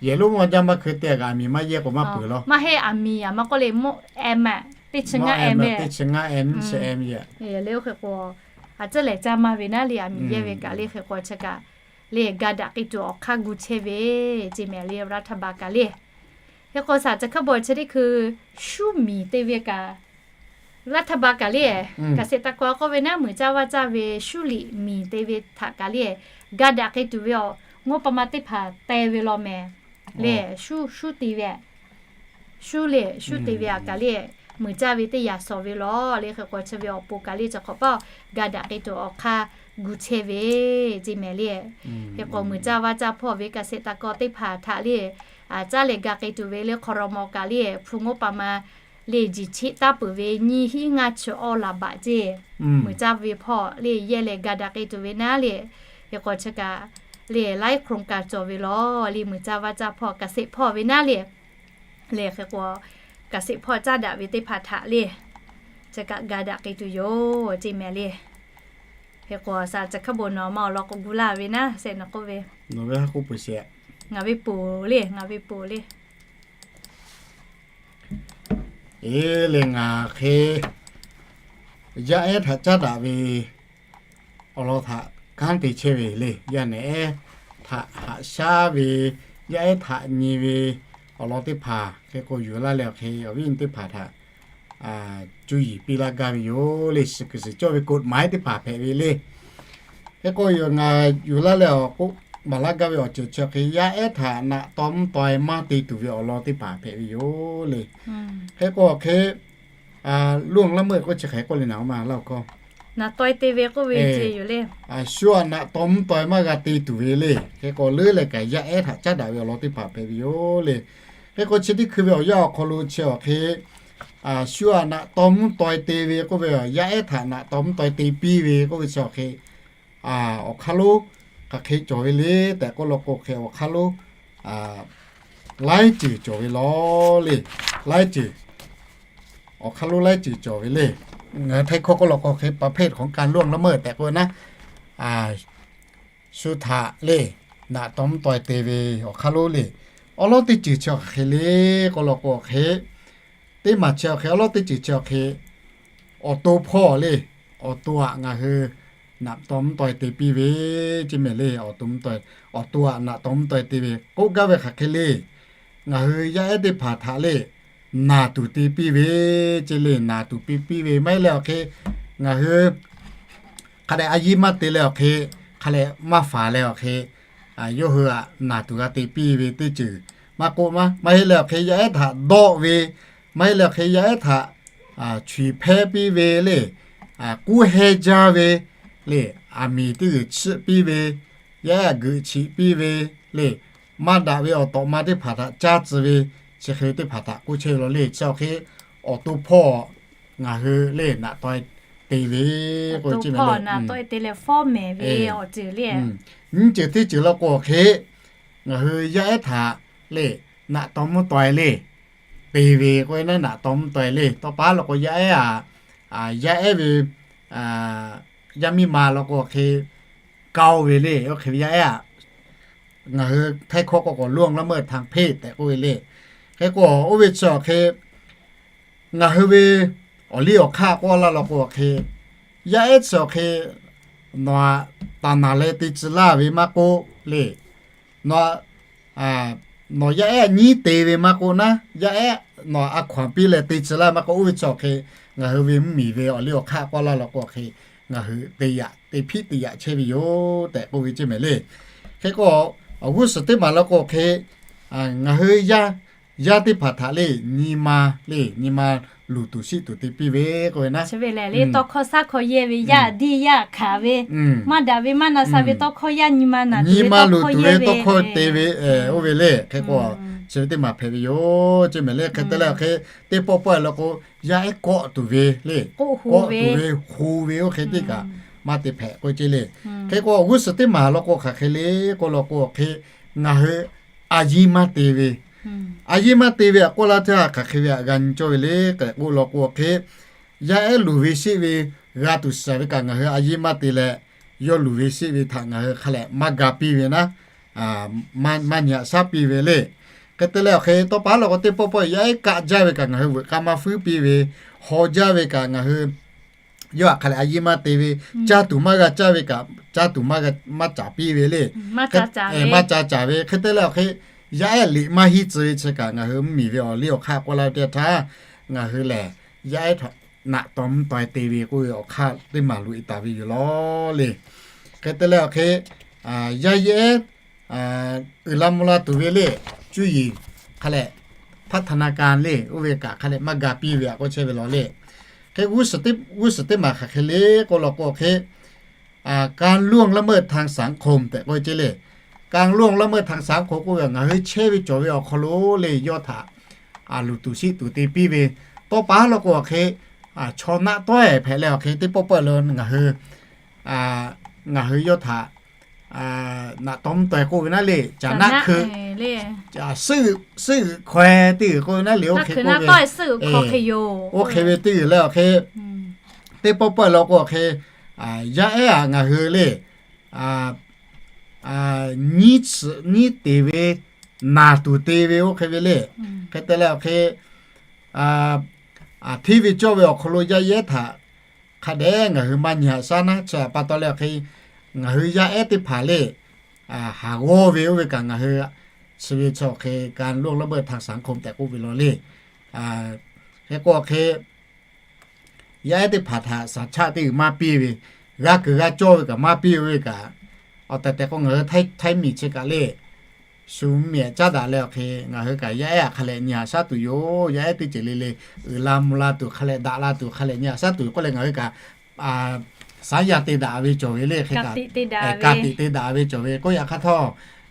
yehˬ lonˉ maˇ jaˇ maˇ hkui te a kaꞈ aˬ miˍ maˇ yehˇ k'o maˇ peuˬ law. Maˇ heˆ, aˬ miˍ aꞈ maˇ k'oˆ le, mawˇ M aꞈ teˇ chi ngaˇ M ve, le oˇ hk'e k'o, a cuˇ lehˬ caˇ maˇ ve naˉ le, aˬ miˍ yehˇ ve kaꞈ le hk'e k'o chi kaꞈ le ga daꞈ k'ai tuˬ awˬ hk'aˇ gu chehˇ ve ceˇ mehˍ le, รัฐบาล kaꞈ le. Hk'e k'o shaˍ chi hk'a bawˬ chi teˇ hkui shuˉ miˬ te ve kaꞈ รัฐบาล kaꞈ le, kaꞈ sheˍ taˍ k'aw k'oˆ ve naˉ, muiˬ caˇ vaˇ caˇ ve shuˉ liꞈ miˬ te ve htaꞈ kaꞈ le, ga daꞈ k'ai tuˬ ve awˬ ngoˇ pa ma teˇ hpaˍ te ve law mehˍ le. Shuˉ shuˉ te ve, shuˉ le shuˉ te ve aꞈ kaꞈ le, muiˬ caˇ ve teˇ yanˇ shawˍ ve law le. Hk'e k'o chi ve awˬ pon kaꞈ le chi hk'awꞈ paˇ ga daꞈ k'ai tuˬ awˬ hk'aˇ gu chehˇ ve ceˇ mehˍ le. Hk'e k'o muiˬ caˇ vaˇ caˇ hpawˇ ve kaꞈ sheˍ taˍ k'aw teˇ hpaˍ htaꞈ le, caˇ lehˬ ga k'ai tuˬ ve le hk'aw raw maw kaꞈ le, hpu ngoˉ pa ma le jiˬ cheˆ taˉ peuˬ ve nyiˇ hinˉ ngaˇ chi awˇ laˍ baꞈ ceˇ, muiˬ caˇ ve hpawˇ le yehˇ leh ga daꞈ k'ai tuˬ ve naˉ le. Hk'e k'o chi kaꞈ le laiˉ โครงการ cawˬ ve law le, muiˬ caˇ vaˇ caˇ hpawˇ kaꞈ sheˍ hpawˇ ve naˉ le. Le hk'e k'o kaꞈ sheˍ hpawˇ caˇ daꞈ ve teˇ hpaˍ htaꞈ le chi kaꞈ ga daꞈ k'ai tuˬ yoˬ ceˇ mehˍ le. Hk'e k'o shaˍ chi hk'a bawˬ nawˬ ma awˬ lawn k'o gu laˇ ve naˉ shehˍ nawˬ k'oˆ ve, ngaˬ ve ponˬ le, ngaˬ ve ponˬ le. Eˬ le, ngaˬ hk'e yaˇ ehˉ htaꞈ caˉ daꞈ ve awˬ lawn htaꞈ kanˉ te chehˇ ve le. Yaˇ nehˬ ehˉ htaꞈ haꞈ shaˉ ve, yaˇ ehˉ htaꞈ nyi ve awˬ lawn teˇ hpaˍ hk'e k'o yuˬ laˇ leh awˬ hk'e awˬ viˉ awˬ nyi teˇ hpaˍ htaꞈ cuˇ yiˍ piˇ laˇ gaˇ ve yoˬ le. Suhˍ kuiˬ suhˍ cawˇ ve กฎหมาย teˇ hpaˍ hpehꞈ ve le. Hk'e k'o ngaˬ yuˬ laˇ leh awˬ k'oˆ maˍ laˇ gaˇ ve awˬ ceuˬ chi awˬ hk'e yaˇ ehˉ htaꞈ naꞈ taw mvuhˇ taw e maˇ te tuˬ ve awˬ lawn teˇ hpaˍ hpehꞈ ve yoˬ le. Hk'e k'o awˬ hk'e ล่วงละเมิด k'oˆ chi hk'e k'oˆ le naˍ ma laˇ awˬ hkawˇ, naꞈ taw e te ve k'oˆ ve yoˬ le. Shu aꞈ naꞈ taw mvuhˇ taw e maˇ g'a te tuˬ ve le. Hk'e k'o leuˉ leh kaꞈ yaˇ ehˉ htaꞈ caˉ daꞈ ve awˬ lawn teˇ hpaˍ hpehꞈ ve yoˬ le. Hk'e k'o chi teˇ hkui ve awˬ yanˇ awˬ hk'aw lo chi awˬ hk'e shu aꞈ naꞈ taw mvuhˇ taw e te ve k'oˆ ve, yaˇ ehˉ htaꞈ naꞈ taw mvuhˇ taw e te piˇ ve k'oˆ ve chi awˬ hk'e awˬ hk'aˇ lonˉ hk'aˬ hk'e cawˬ ve le tehꞈ k'oˆ law k'o hk'e awˬ hk'aˇ lonˉ laiˉ ceuˬ cawˬ ve law le. Laiˉ ceuˬ, awˬ hk'aˇ lonˉ laiˉ ceuˬ cawˬ ve le. Ngaˬ hui htaiˇ hkawˇ k'oˆ law k'o hk'e ประเภทของการล่วงละเมิด tehꞈ k'oˆ ve naˉ, shu htaꞈ le naꞈ taw mvuhˇ taw e te ve awˬ hk'aˇ lonˉ le. Awˉ lawˉ teˇ ceuˬ chi awˬ hk'e le k'oˆ law k'o hk'e, teˇ maˬ chi awˬ hk'e awˉ lawˉ teˇ ceuˬ chi awˬ hk'e awˬ to hpawˇ le. Awˬ to aꞈ ngaˬ hui naꞈ taw mvuhˇ taw e te piˇ ve ceˇ mehˍ le. Awˬ to mvuhˇ taw, awˬ to aꞈ naꞈ taw mvuhˇ taw e te ve k'oˆ gaˇ ve hk'aˬ hk'e le, ngaˬ hui yaˇ ehˉ teˇ hpaˍ htaꞈ le naˬ tuˬ te piˇ ve ceˇ le. Naˬ tuˬ piˇ piˇ ve maˇ heˆ leh awˬ hk'e ngaˬ hui hk'a dehꞈ a yiˇ maˇ te leh awˬ hk'e, hk'a dehꞈ maˇ faˍ leh awˬ hk'e, yawˇ hui aꞈ naˬ tuˬ g'a te piˇ ve teˇ ceuˬ maˇ k'oˆ, maˇ heˆ leh awˬ hk'e yaˇ ehˉ htaꞈ dawˆ ve, maˇ heˆ leh awˬ hk'e yaˇ ehˉ htaꞈ chuiˍ hpehˇ piˇ ve le, k'uˉ hehnˇ jaˇ ve le, aˬ miˍ teˇ g'uiˬ chiˆ piˇ ve, yaˇ ehˉ g'uiˬ chiˆ piˇ ve le, maˇ daꞈ ve awˬ tawꞈ ma teˇ hpaˍ htaꞈ caˇ tcuh ve, chi hk'e ve teˇ hpaˍ htaꞈ k'oˆ chehˇ ve law le. Chi awˬ hk'e awˬ to hpawˇ ngaˬ hui le naꞈ taw e te ve k'o, naꞈ taw e te leh fawˉ mehˍ ve awˬ ceuˬ le. Nyiˇ ceuˬ teˇ ceuˬ law k'o awˬ hk'e ngaˬ hui yaˇ ehˉ htaꞈ le naꞈ taw mvuhˇ taw e le te ve k'o, naꞈ taw mvuhˇ taw e le. Tawˇ pa law k'o yaˇ ehˉ aꞈ, yaˇ ehˉ ve yaˇ miˇ ma law k'o awˬ hk'e kawˇ ve le. Oˇ hk'e ve yaˇ ehˉ aꞈ ngaˬ hui htaiˇ hkawˇ k'o k'o ล่วงละเมิดทางเพศ tehꞈ k'oˆ ve le. Hk'e k'o oˇ ve chi awˬ hk'e Ngaˬ hui ve awˬ liˇ awˬ hk'aˇ k'oˆ laˇ law k'o hk'e, yaˇ ehˉ chi awˬ hk'e nawˬ htaꞈ taˍ naˍ leh te tcuh laˇ ve maˇ k'oˆ le, nawˬ nawˬ yaˇ ehˉ nyiˉ te ve maˇ k'oˆ naˉ, yaˇ ehˉ nawˬ a hkaw anˬ piˇ leh te tcuh laˇ maˇ k'oˆ, oˇ ve chi awˬ hk'e ngaˬ hui ve mvuhˇmiˬ ve awˬ liˇ awˬ hk'aˇ k'oˆ laˇ law k'o hk'e, ngaˬ hui te yaꞈ te hpiˆ te yaꞈ chehˇ ve yoˬ tehꞈ k'oˆ ve ceˇ mehˍ le. Hk'e k'o, awˬ g'uˇ suhˍ teˇ maˬ law k'o hk'e, ngaˬ hui yaˇ, yaˇ teˇ hpaˍ htaꞈ le, nyi ma le, nyi ma luˬ tuˬ shiˆ tuˬ te piˇ ve k'oˆ ve naˉ, tawˇ hkawˇ shaˉ hkawˇ yehˇ ve, yaˇ diˇ yaˇ hkanˍ ve, maˇ daꞈ ve maˇ na sha ve tawˇ hkawˇ yaˇ nyi ma naˬ tuˬ ve tawˇ hkawˇ yehˇ ve, tawˇ hkawˇ te ve, oˇ ve le. Hk'e k'o, chi ve teˇ maˬ hpehꞈ ve yoˬ ceˇ mehˍ le. Hk'e te leh awˬ hk'e, teˇ pawˆ pawˆ law k'o, yaˇ ehˉ kawˆ tuˬ ve le, kawˆ tuˬ ve, ho ve oˇ hk'e teˇ kaꞈ maˇ te hpehꞈ k'oˆ ceˇ le. Hk'e k'o, awˬ g'uˇ suhˍ teˇ maˬ law k'o hk'aˬ hk'e le k'oˆ law k'o hk'e, ngaˬ hui a yiˇ maˇ te ve, a yiˇ maˇ te ve htaꞈ k'oˆ laˇ htaˇ hk'aˬ hk'e ve htaꞈ g'a nyi cawˇ ve le tehꞈ k'oˆ law k'o hk'e, yaˇ ehˉ luˬ ve sheˆ ve g'a tuˬ shiˍ ve kaꞈ ngaˬ hui a yiˇ maˇ te leh, yawˇ luˬ ve sheˆ ve htaꞈ ngaˬ hui hk'a lehˬ maˇ ga piˇ ve naˉ, maˇ nyi haꞈ shaˉ piˇ ve le. Hk'e te leh awˬ hk'e tawˇ pa law k'o teˇ pawˆ pawˆ yaˇ ehˉ kaˆ jaˇ ve kaꞈ ngaˬ hui veuꞈ k'a maˇ fuiˉ piˇ ve, haw jaˇ ve kaꞈ ngaˬ hui yawˇ htaꞈ hk'a lehˬ a yiˇ maˇ te ve, caˇ tuˬ maˇ g'a caˇ ve kaꞈ caˇ tuˬ maˇ caˍ piˇ ve le. Maˇ ca caˍ ve. Hk'e te leh awˬ hk'e, yaˇ ehˉ liꞈ maˇ hiˉ tcuh ve chi kaꞈ ngaˬ hui mvuhˇmiˬ ve awˬ liˇ awˬ hk'aˇ k'oˆ laˇ ve teˇ htaˇ, ngaˬ hui lehˬ yaˇ ehˉ htaꞈ naꞈ taw mvuhˇ taw e te ve k'oˆ ve awˬ hk'aˇ teˇ maˬ loꞈ e taˍ ve yoˬ law le. Hk'e te leh awˬ hk'e, yaˇ ehˉ uiˍ la mvuh la tuˬ ve le, cuˇ yiˍ hk'a lehˬ พัฒนาการ le, oˇ ve kaꞈ hk'a lehˬ maˇ ga piˇ ve htaꞈ k'oˆ chehˇ ve law le. Hk'e g'uˇ suhˍ teˇ maˬ hk'aˬ hk'e le k'oˆ law k'o hk'e, การล่วงละเมิดทางสังคม tehꞈ k'oˆ ve ceˇ le. การล่วงละเมิดทางสังคม k'oˆ ve ngaˬ hui chehˇ ve cawˬ ve awˬ hk'aw lo le yawˇ htaꞈ luˬ tuˬ shiˆ tuˬ te piˇ ve, tawˇ pa law k'o awˬ hk'e, chaw naˆ tawehˬ hpehꞈ leh awˬ hk'e teˇ pawˆ pawˆ lo ngaˬ hui, ngaˬ hui yawˇ htaꞈ naꞈ taw mvuhˇ taw e k'oˆ ve naˉ le, caꞈ naˆ hkui, suhˆ uiˍ hkaweh teˇ g'uiˬ k'oˆ ve naˉ le, oˇ hk'e k'oˆ ve, oˇ hk'e ve teˇ g'uiˬ leh awˬ hk'e, teˇ pawˆ pawˆ law k'o awˬ hk'e, yaˇ ehˉ htaꞈ ngaˬ hui le, nyiˉ tcuhꞈ nyiˉ te ve, naˬ tuˬ te ve oˇ hk'e ve le. Hk'e te leh awˬ hk'e, hteˇ ve cawˇ ve awˬ hk'aw lo yaˇ ehˉ htaꞈ hk'a dehꞈ ngaˬ hui maˇ nyi haꞈ shaˉ naˉ, chi htaꞈ pa taw leh awˬ hk'e, ngaˬ hui yaˇ ehˉ teˇ hpaˍ le, haˍ g'awˇ ve oˇ ve kaꞈ ngaˬ hui chi ve chi awˬ hk'e การล่วงละเมิดทางสังคม tehꞈ k'oˆ ve law le. Hk'e k'o awˬ hk'e, yaˇ ehˉ teˇ hpaˍ htaꞈ สัญชาติ teˇ g'uiˬ maˇ piˇ ve, g'a kuiˬ g'a cawˇ ve kaꞈ maˇ piˇ ve kaꞈ, awˬ tehˬ tehˬ k'o ngaˬ hui Htaiˇ miˬ chi kaꞈ le, shu mvuhˇmiˬ caˉ daꞈ leh awˬ hk'e ngaˬ hui kaꞈ yaˇ ehˉ htaꞈ hk'a leh nyi haꞈ shaˉ tuˬ yoˬ. Yaˇ ehˉ teˇ ceuˬ le le uiˍ la mvuh la tuˬ hk'a leh daꞈ la tuˬ hk'a leh nyi haꞈ shaˉ tuˬ k'oˆ leh ngaˬ hui kaꞈ สัญญา te daꞈ ve cawˬ ve le, hk'e kaꞈ ka tiꞈ te daꞈ ve cawˬ ve k'oˆ yaꞈ hk'aˇ htawˇ,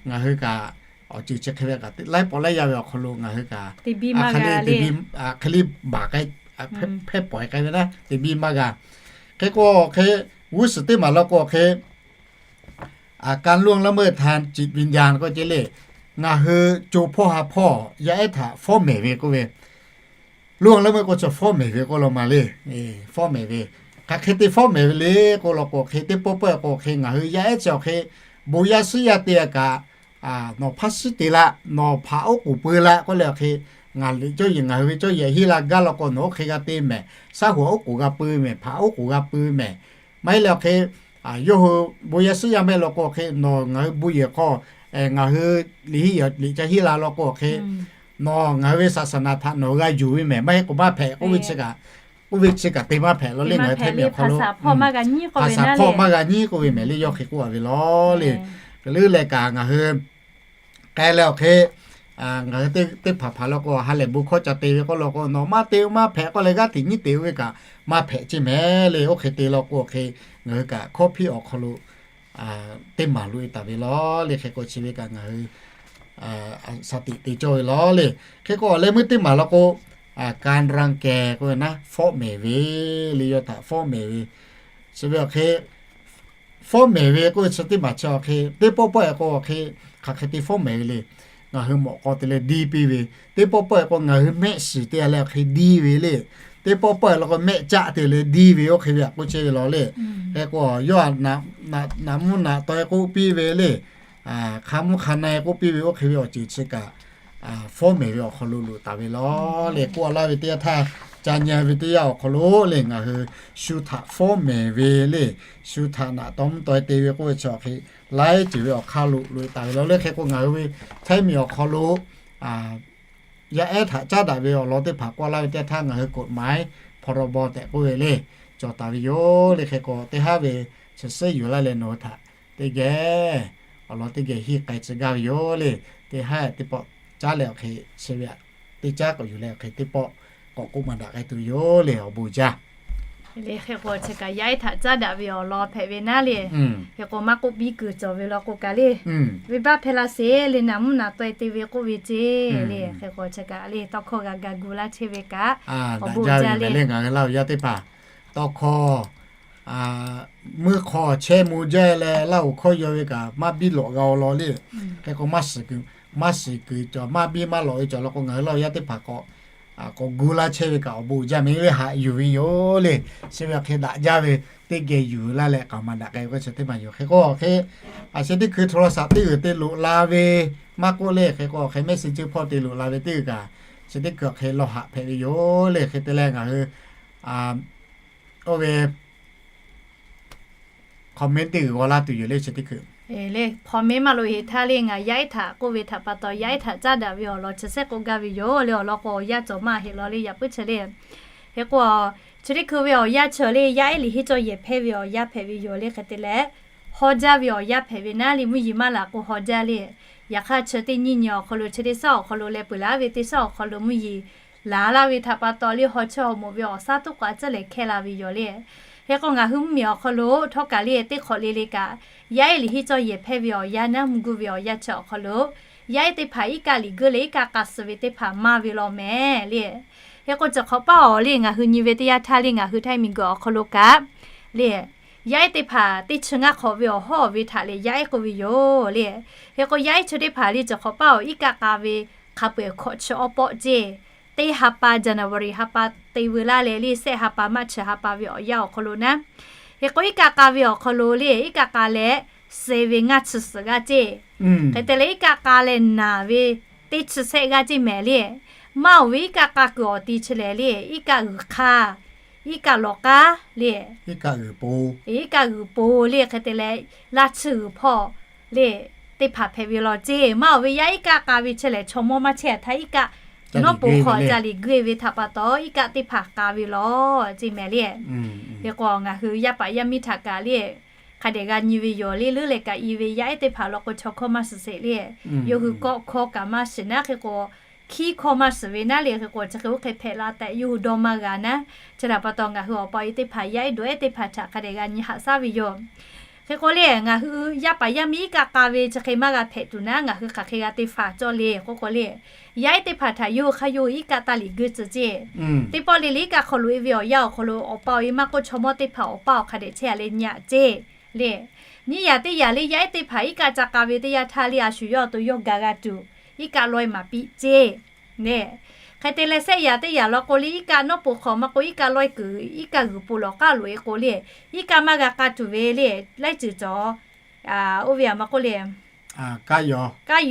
ngaˬ hui kaꞈ awˬ ceuˬ chi hk'e ve kaꞈ laiˉ pawˍ laiˉ yaˇ ve awˬ hk'aw lo ngaˬ hui kaꞈ hk'e le baˬ k'ai, hpehˇ pawˍ k'ai ve naˉ te biˇ maˇ g'a. Hk'e k'o hk'e, g'uˇ suhˍ teˇ maˬ law k'o hk'e, การล่วงละเมิดทางจิตวิญญาณ k'oˆ ceˇ le. Ngaˬ hui co hpawˇ ha hpawˇ yaˇ ehˉ htaꞈ fawˉ mehˍ ve k'oˆ ve, ล่วงละเมิด k'o chi fawˉ mehˍ ve k'oˆ law ma le. Fawˉ mehˍ ve, hk'aˬ hk'e te fawˉ mehˍ ve le k'o law k'o hk'e, teˇ pawˆ pawˆ k'o hk'e ngaˬ hui yaˇ ehˉ chi awˬ hk'e, bon yaˇ shiˉ yaˇ te a kaꞈ, nawˬ hpaˇ shiˉ te laˇ, nawˬ hpaꞈ oˉ k'oˍ pui laˇ k'oˆ leh awˬ hk'e, ngaˬ liꞈ cawˇ yeˬ ngaˬ hui ve cawˇ yeˬ hiˉ la gaˇ law k'o nawˬ oˇ hk'e g'a te mehˍ. Saˉ hoꞈ oˉ k'oˍ g'a pui mehˍ, hpaꞈ oˉ k'oˍ g'a pui mehˍ. Maˇ heˆ leh awˬ hk'e, yawˇ hui bon yaˇ shiˉ yaˇ mehˆ law k'o awˬ hk'e, nawˬ ngaˬ hui bon yehˬ hk'aw ngaˬ hui liꞈ hiˉ liꞈ ca hiˉ la law k'o awˬ hk'e, nawˬ ngaˬ hui ve ศาสนา htaꞈ nawˬ g'a yuˬ ve mehˍ, maˇ heˆ k'o maˇ hpehꞈ k'oˆ ve, oˇ ve chi kaꞈ te maˇ hpehꞈ law le. Ngaˬ hui Htaiˇ miˬ awˬ hk'aw lo hpaˍ saˍ hpawˇ maˇ g'a nyiˉ k'oˆ ve mehˍ le, yawˇ hk'e k'oˆ a ve law le. Hk'e le leh kaꞈ ngaˬ hui k'ai leh awˬ hk'e, ngaˬ hui teˇ hpaˍ hpaˍ law k'o ha lehˬ bon hkawˇ ca te ve k'oˆ law k'o nawˬ maˇ te maˇ hpehꞈ k'oˆ leh g'aˇ hteꞈ nyiˉ te ve kaꞈ maˇ hpehꞈ ceˇ mehˍ le. Oˇ hk'e te law k'o awˬ hk'e, ngaˬ hui kaꞈ hkawˇ hpiˇ awˬ hk'aw lo teˇ maˬ loꞈ e taˍ ve law le. Hk'e k'o chi ve kaꞈ ngaˬ hui shaˍ tiꞈ te cawˇ ve law le. Hk'e k'o awˬ leh meuˇ teˇ maˬ law k'o, การรังแก k'oˆ ve naˉ, fawˉ mehˍ ve le, yawˇ htaꞈ fawˉ mehˍ ve. Chi ve awˬ hk'e, fawˉ mehˍ ve k'oˆ ve chi teˇ maˬ chi awˬ hk'e, teˇ pawˆ pawˆ e k'o awˬ hk'e, hk'aˬ hk'e te fawˉ mehˍ ve le. Ngaˬ hui mawꞈ k'aw te leh diˇ piˇ ve, teˇ pawˆ pawˆ e k'o ngaˬ hui mehˆ shiˍ te leh awˬ hk'e diˇ ve le. Teˇ pawˆ pawˆ e law k'o mehˆ caˆ te leh diˇ ve oˇ hk'e ve htaꞈ k'oˆ chehˇ ve law le. Hk'e k'o yawˇ naꞈ mvuhˇ naꞈ taw e k'oˆ piˇ ve le. Hk'a mvuhˇ hk'a na e k'oˆ piˇ ve oˇ hk'e ve awˬ ceuˬ chi kaꞈ fawˉ mehˍ ve awˬ hk'aw lo loꞈ taˍ ve law le. K'oˆ a laˇ ve teˇ yanˇ htaˇ, ca nyi ve teˇ yanˇ awˬ hk'aw lo le ngaˬ hui shu htaꞈ fawˉ mehˍ ve le, shu htaꞈ naꞈ taw mvuhˇ taw te ve k'oˆ ve chi awˬ hk'e laiˉ ceuˬ ve awˬ hk'aˇ lo loꞈ e taˍ ve law le. Hk'e k'o ngaˬ hui ve Htaiˇ miˬ awˬ hk'aw lo yaˇ ehˉ htaꞈ caˉ daꞈ ve awˬ lawn teˇ hpaˍ k'awꞈ laˇ ve teˇ htaˇ ngaˬ hui กฎหมาย พรบ tehꞈ k'oˆ ve le cawˬ taˍ ve yoˬ le. Hk'e k'o teˇ haˉ ve chi suhˉ yuˬ laˇ leh nawˬ hui htaꞈ teˇ geh awˬ lawn teˇ geh henˇ k'ai tcuh gaˇ ve yoˬ le. Teˇ haˉ teˇ pawˆ caˉ leh awˬ hk'e chi ve teˇ caˉ k'awꞈ yuˬ leh awˬ hk'e teˇ pawˆ k'awꞈ k'oˆ maˍ daꞈ k'ai tuˬ yoˬ le awˬ bon jaˇ. Le hk'e k'o chi kaꞈ yaˇ ehˉ htaꞈ caˉ daꞈ ve awˬ lawn hpehꞈ ve naˉ le. Hk'e k'o maˇ k'oˆ piˇ kuiˬ cawˬ ve law k'o kaꞈ le, venˇbaˆ hpehˇ laˇ sheˍ le naˍ mvuhˇ naˍ taweh te ve k'oˆ ve ceˇ le. Hk'e k'o chi kaꞈ le tawˇ hkawˇ g'a ga gu laˇ chehˇ ve kaꞈ awˬ bon jaˇ le. Ngaˬ hui Laˇ huˍ yaˇ teˇ hpaˍ tawˇ hkawˇ meuˇ hk'aw chehˇ mvuh jaˇ leh Laˇ huˍ hkawˇ yaw ve kaꞈ maˇ biˇ lawꞈ g'a awˬ lawn le. Hk'e k'o maˇ shiˍ kuiˬ cawˬ maˇ biˇ maˇ lawꞈ ve cawˬ law k'o ngaˬ hui Laˇ huˍ yaˇ teˇ hpaˍ k'awꞈ k'awꞈ gu laˇ chehˇ ve kaꞈ awˬ bon jaˇ mehˍ le. Haꞈ yuˬ ve yoˬ le. Chi ve awˬ hk'e daꞈ jaˇ ve teˇ geh yuˬ laˇ leh k'aoˍ maˍ daꞈ k'ai ve k'o chi teˇ maˬ yoˬ. Hk'e k'o awˬ hk'e a chi teˇ hkui โทรศัพท์ teˇ g'uiˬ te loꞈ la ve maˇ k'oˆ le, hk'e k'o awˬ hk'e Messenger hpawˇ te loꞈ la ve teˇ g'uiˬ kaꞈ chi teˇ hkui awˬ hk'e lawˬ haꞈ hpehꞈ ve yoˬ le. Hk'e te leh ngaˬ hui oˇ ve comment teˇ g'uiˬ g'aw laˇ tuˬ yoˬ le chi teˇ hkui. Le comment maˇ loꞈ heˍ htaˇ le ngaˬ yaˇ ehˉ htaꞈ k'oˆ ve htaꞈ pa taw yaˇ ehˉ htaꞈ caˉ daꞈ ve awˬ lawn chi sehˉ k'oˆ gaˇ ve yoˬ le. Awˬ lawn k'o yaˇ cawˬ maˇ heˆ law le yaꞈ puiˉ chi le. Hk'e k'o chi teˇ hkui ve awˬ yanˇ chi le yaˇ ehˉ liꞈ henˇ cawˇ yehˬ hpehˇ ve awˬ yanˇ hpehꞈ ve yoˬ le. Hk'e te leh haw jaˇ ve awˬ yanˇ hpehꞈ ve naˉ le mvuhˇ yeˬ maˇ laˬ k'o haw jaˇ le. Yaꞈ hk'aˇ chi teˇ nyiˇ nyi awˬ hk'aw lo chi teˇ shaˉ awˬ hk'aw lo leh peuˬ laˇ ve teˇ shaˉ awˬ hk'aw lo mvuhˇ yeˬ laˬ laˇ ve htaꞈ pa taw le haw chehˇ haw mawꞈ ve awˬ shaˉ tuˉ k'o a ciˉ lehˬ hkehˇ la ve yoˬ le. Hk'e k'o ngaˬ hui mvuhˇ miˬ awˬ hk'aw lo htawˇ kaꞈ le teˇ hk'awꞈ le le kaꞈ yaˇ ehˉ liꞈ henˇ cawˇ yehˬ hpehˇ ve awˬ yanˇ naˉ mvuhˇ guˇ ve awˬ yanˇ chi awˬ hk'aw lo yaˇ ehˉ teˇ hpaˍ iˉ kaˆ liꞈ guˇ leh iˉ kaˆ k'a suh ve teˇ hpaˍ maˇ ve law mehˍ le. Hk'e k'o cawˬ hk'awꞈ paˇ awˬ le ngaˬ hui nyi ve teˇ yanˇ htaˇ le ngaˬ hui Htaiˇ miˬ guiˬ awˬ hk'aw lo kaꞈ le yaˇ ehˉ teˇ hpaˍ teˇ chi ngaˇ hk'awꞈ ve awˬ hawˉ ve htaꞈ lehˬ yaˇ ehˉ k'oˆ ve yoˬ le. Hk'e k'o yaˇ ehˉ chi teˇ hpaˍ le cawˬ hk'awꞈ paˇ awˬ iˉ kaˆ k'a ve hk'a peu-eˬ hkawꞈ chi awˬ pawˆ ceˇ teˇ ha pa January ha pa te veu laˇ leh le sehˆ ha pa March ha pa ve awˬ yanˇ awˬ hk'aw lo naˉ. Hk'e k'o iˉ kaˆ k'a ve awˬ hk'aw lo le iˉ kaˆ k'a leh suh ve ngaˇ chi suhˍ g'aˇ ceˇ. Hk'e te leh iˉ kaˆ k'a leh naˬ ve teˇ chi sehˆ g'aˇ ceˇ mehˍ le. Maˇ oˬ ve iˉ kaˆ k'a kuiˬ awˬ ti chi lehˬ le iˉ kaˆ g'uiˬ hk'aˇ, iˉ kaˆ lawˬ k'aˉ le, iˉ kaˆ g'uiˬ po le. Hk'e te leh laˇ chi g'uiˬ hpawˇ le teˇ hpaˍ hpehꞈ ve law ceˇ. Maˇ oˬ ve yaˇ iˉ kaˆ k'a ve chi lehˬ chaw mawˇ maˇ chehˇ a htaˇ iˉ kaˆ nawˉ po hk'awꞈ ca liꞈ guˇ e ve htaꞈ pa taw iˉ kaˆ teˇ hpaˍ k'a ve law ceˇ mehˍ le. Hk'e k'o ngaˬ hui yaˇ paˍ yaˇ miˇ htaꞈ kaꞈ le hk'a dehꞈ g'a nyi ve yoˬ le. Leuˉ leh kaꞈ i ve yaˇ ehˉ teˇ hpaˍ law k'o chaw hkawˇ maˇ shiˍ sheˍ le. Yawˇ hui kawˆ hkawˇ kaꞈ maˇ shiˍ naˉ hk'e k'o hkiˇ hkawˇ maˇ shiˍ ve naˉ le. Hk'e k'o chi hk'e oˇ hk'e hpehꞈ la tehꞈ yawˇ hui dawˇ maˇ g'a naˉ. Chi htaꞈ pa taw ngaˬ hui awˬ pa awˬ e teˇ hpaˍ yaˇ ehˉ dawˬ ehˉ teˇ hpaˍ htaꞈ hk'a dehꞈ g'a nyi haꞈ shaˉ ve yoˬ. Hk'e k'o le ngaˬ hui yaˇ paˍ yaˇ miˇ iˉ kaˆ k'a ve chi hk'e maˇ g'a hpehꞈ tuˬ naˉ ngaˬ hui hk'aˬ hk'e g'a te faˍ cawˇ le k'oˆ k'o le, yaˇ ehˉ teˇ hpaˍ htaꞈ yawˇ hui hk'aˇ yawˇ hui iˉ kaˆ taˇ liꞈ guˇ tcuh ceˇ. Teˇ pawˆ le le iˉ kaˆ hk'aw loꞈ e ve awˬ yanˇ awˬ hk'aw lo awˬ pa awˬ e maˇ k'oˆ chaw mawˇ teˇ hpaˍ awˬ paˇ awˬ hk'a dehꞈ chehˇ a leh nyi aꞈ ceˇ le. Nyiˇ yaꞈ teˇ yaꞈ le yaˇ ehˉ teˇ hpaˍ iˉ kaˆ ca k'a ve teˇ yanˇ htaˇ le a shu yawˇ awˬ to yawˇ ga g'a tuˬ iˉ kaˆ lawehˇ maˍ piˇ ceˇ le. Hk'e te leh sehˆ yaꞈ teˇ yaꞈ law k'o le iˉ kaˆ nawˉ po hk'awꞈ maˇ k'oˆ iˉ kaˆ lawehˇ kuiˬ iˉ kaˆ g'uiˬ po lawˬ k'aˉ loꞈ e k'o le iˉ kaˆ maˇ g'a k'a tuˬ ve le laiˉ ceuˬ cawˬ. Oˇ ve aꞈ maˇ k'oˆ le, kaˇ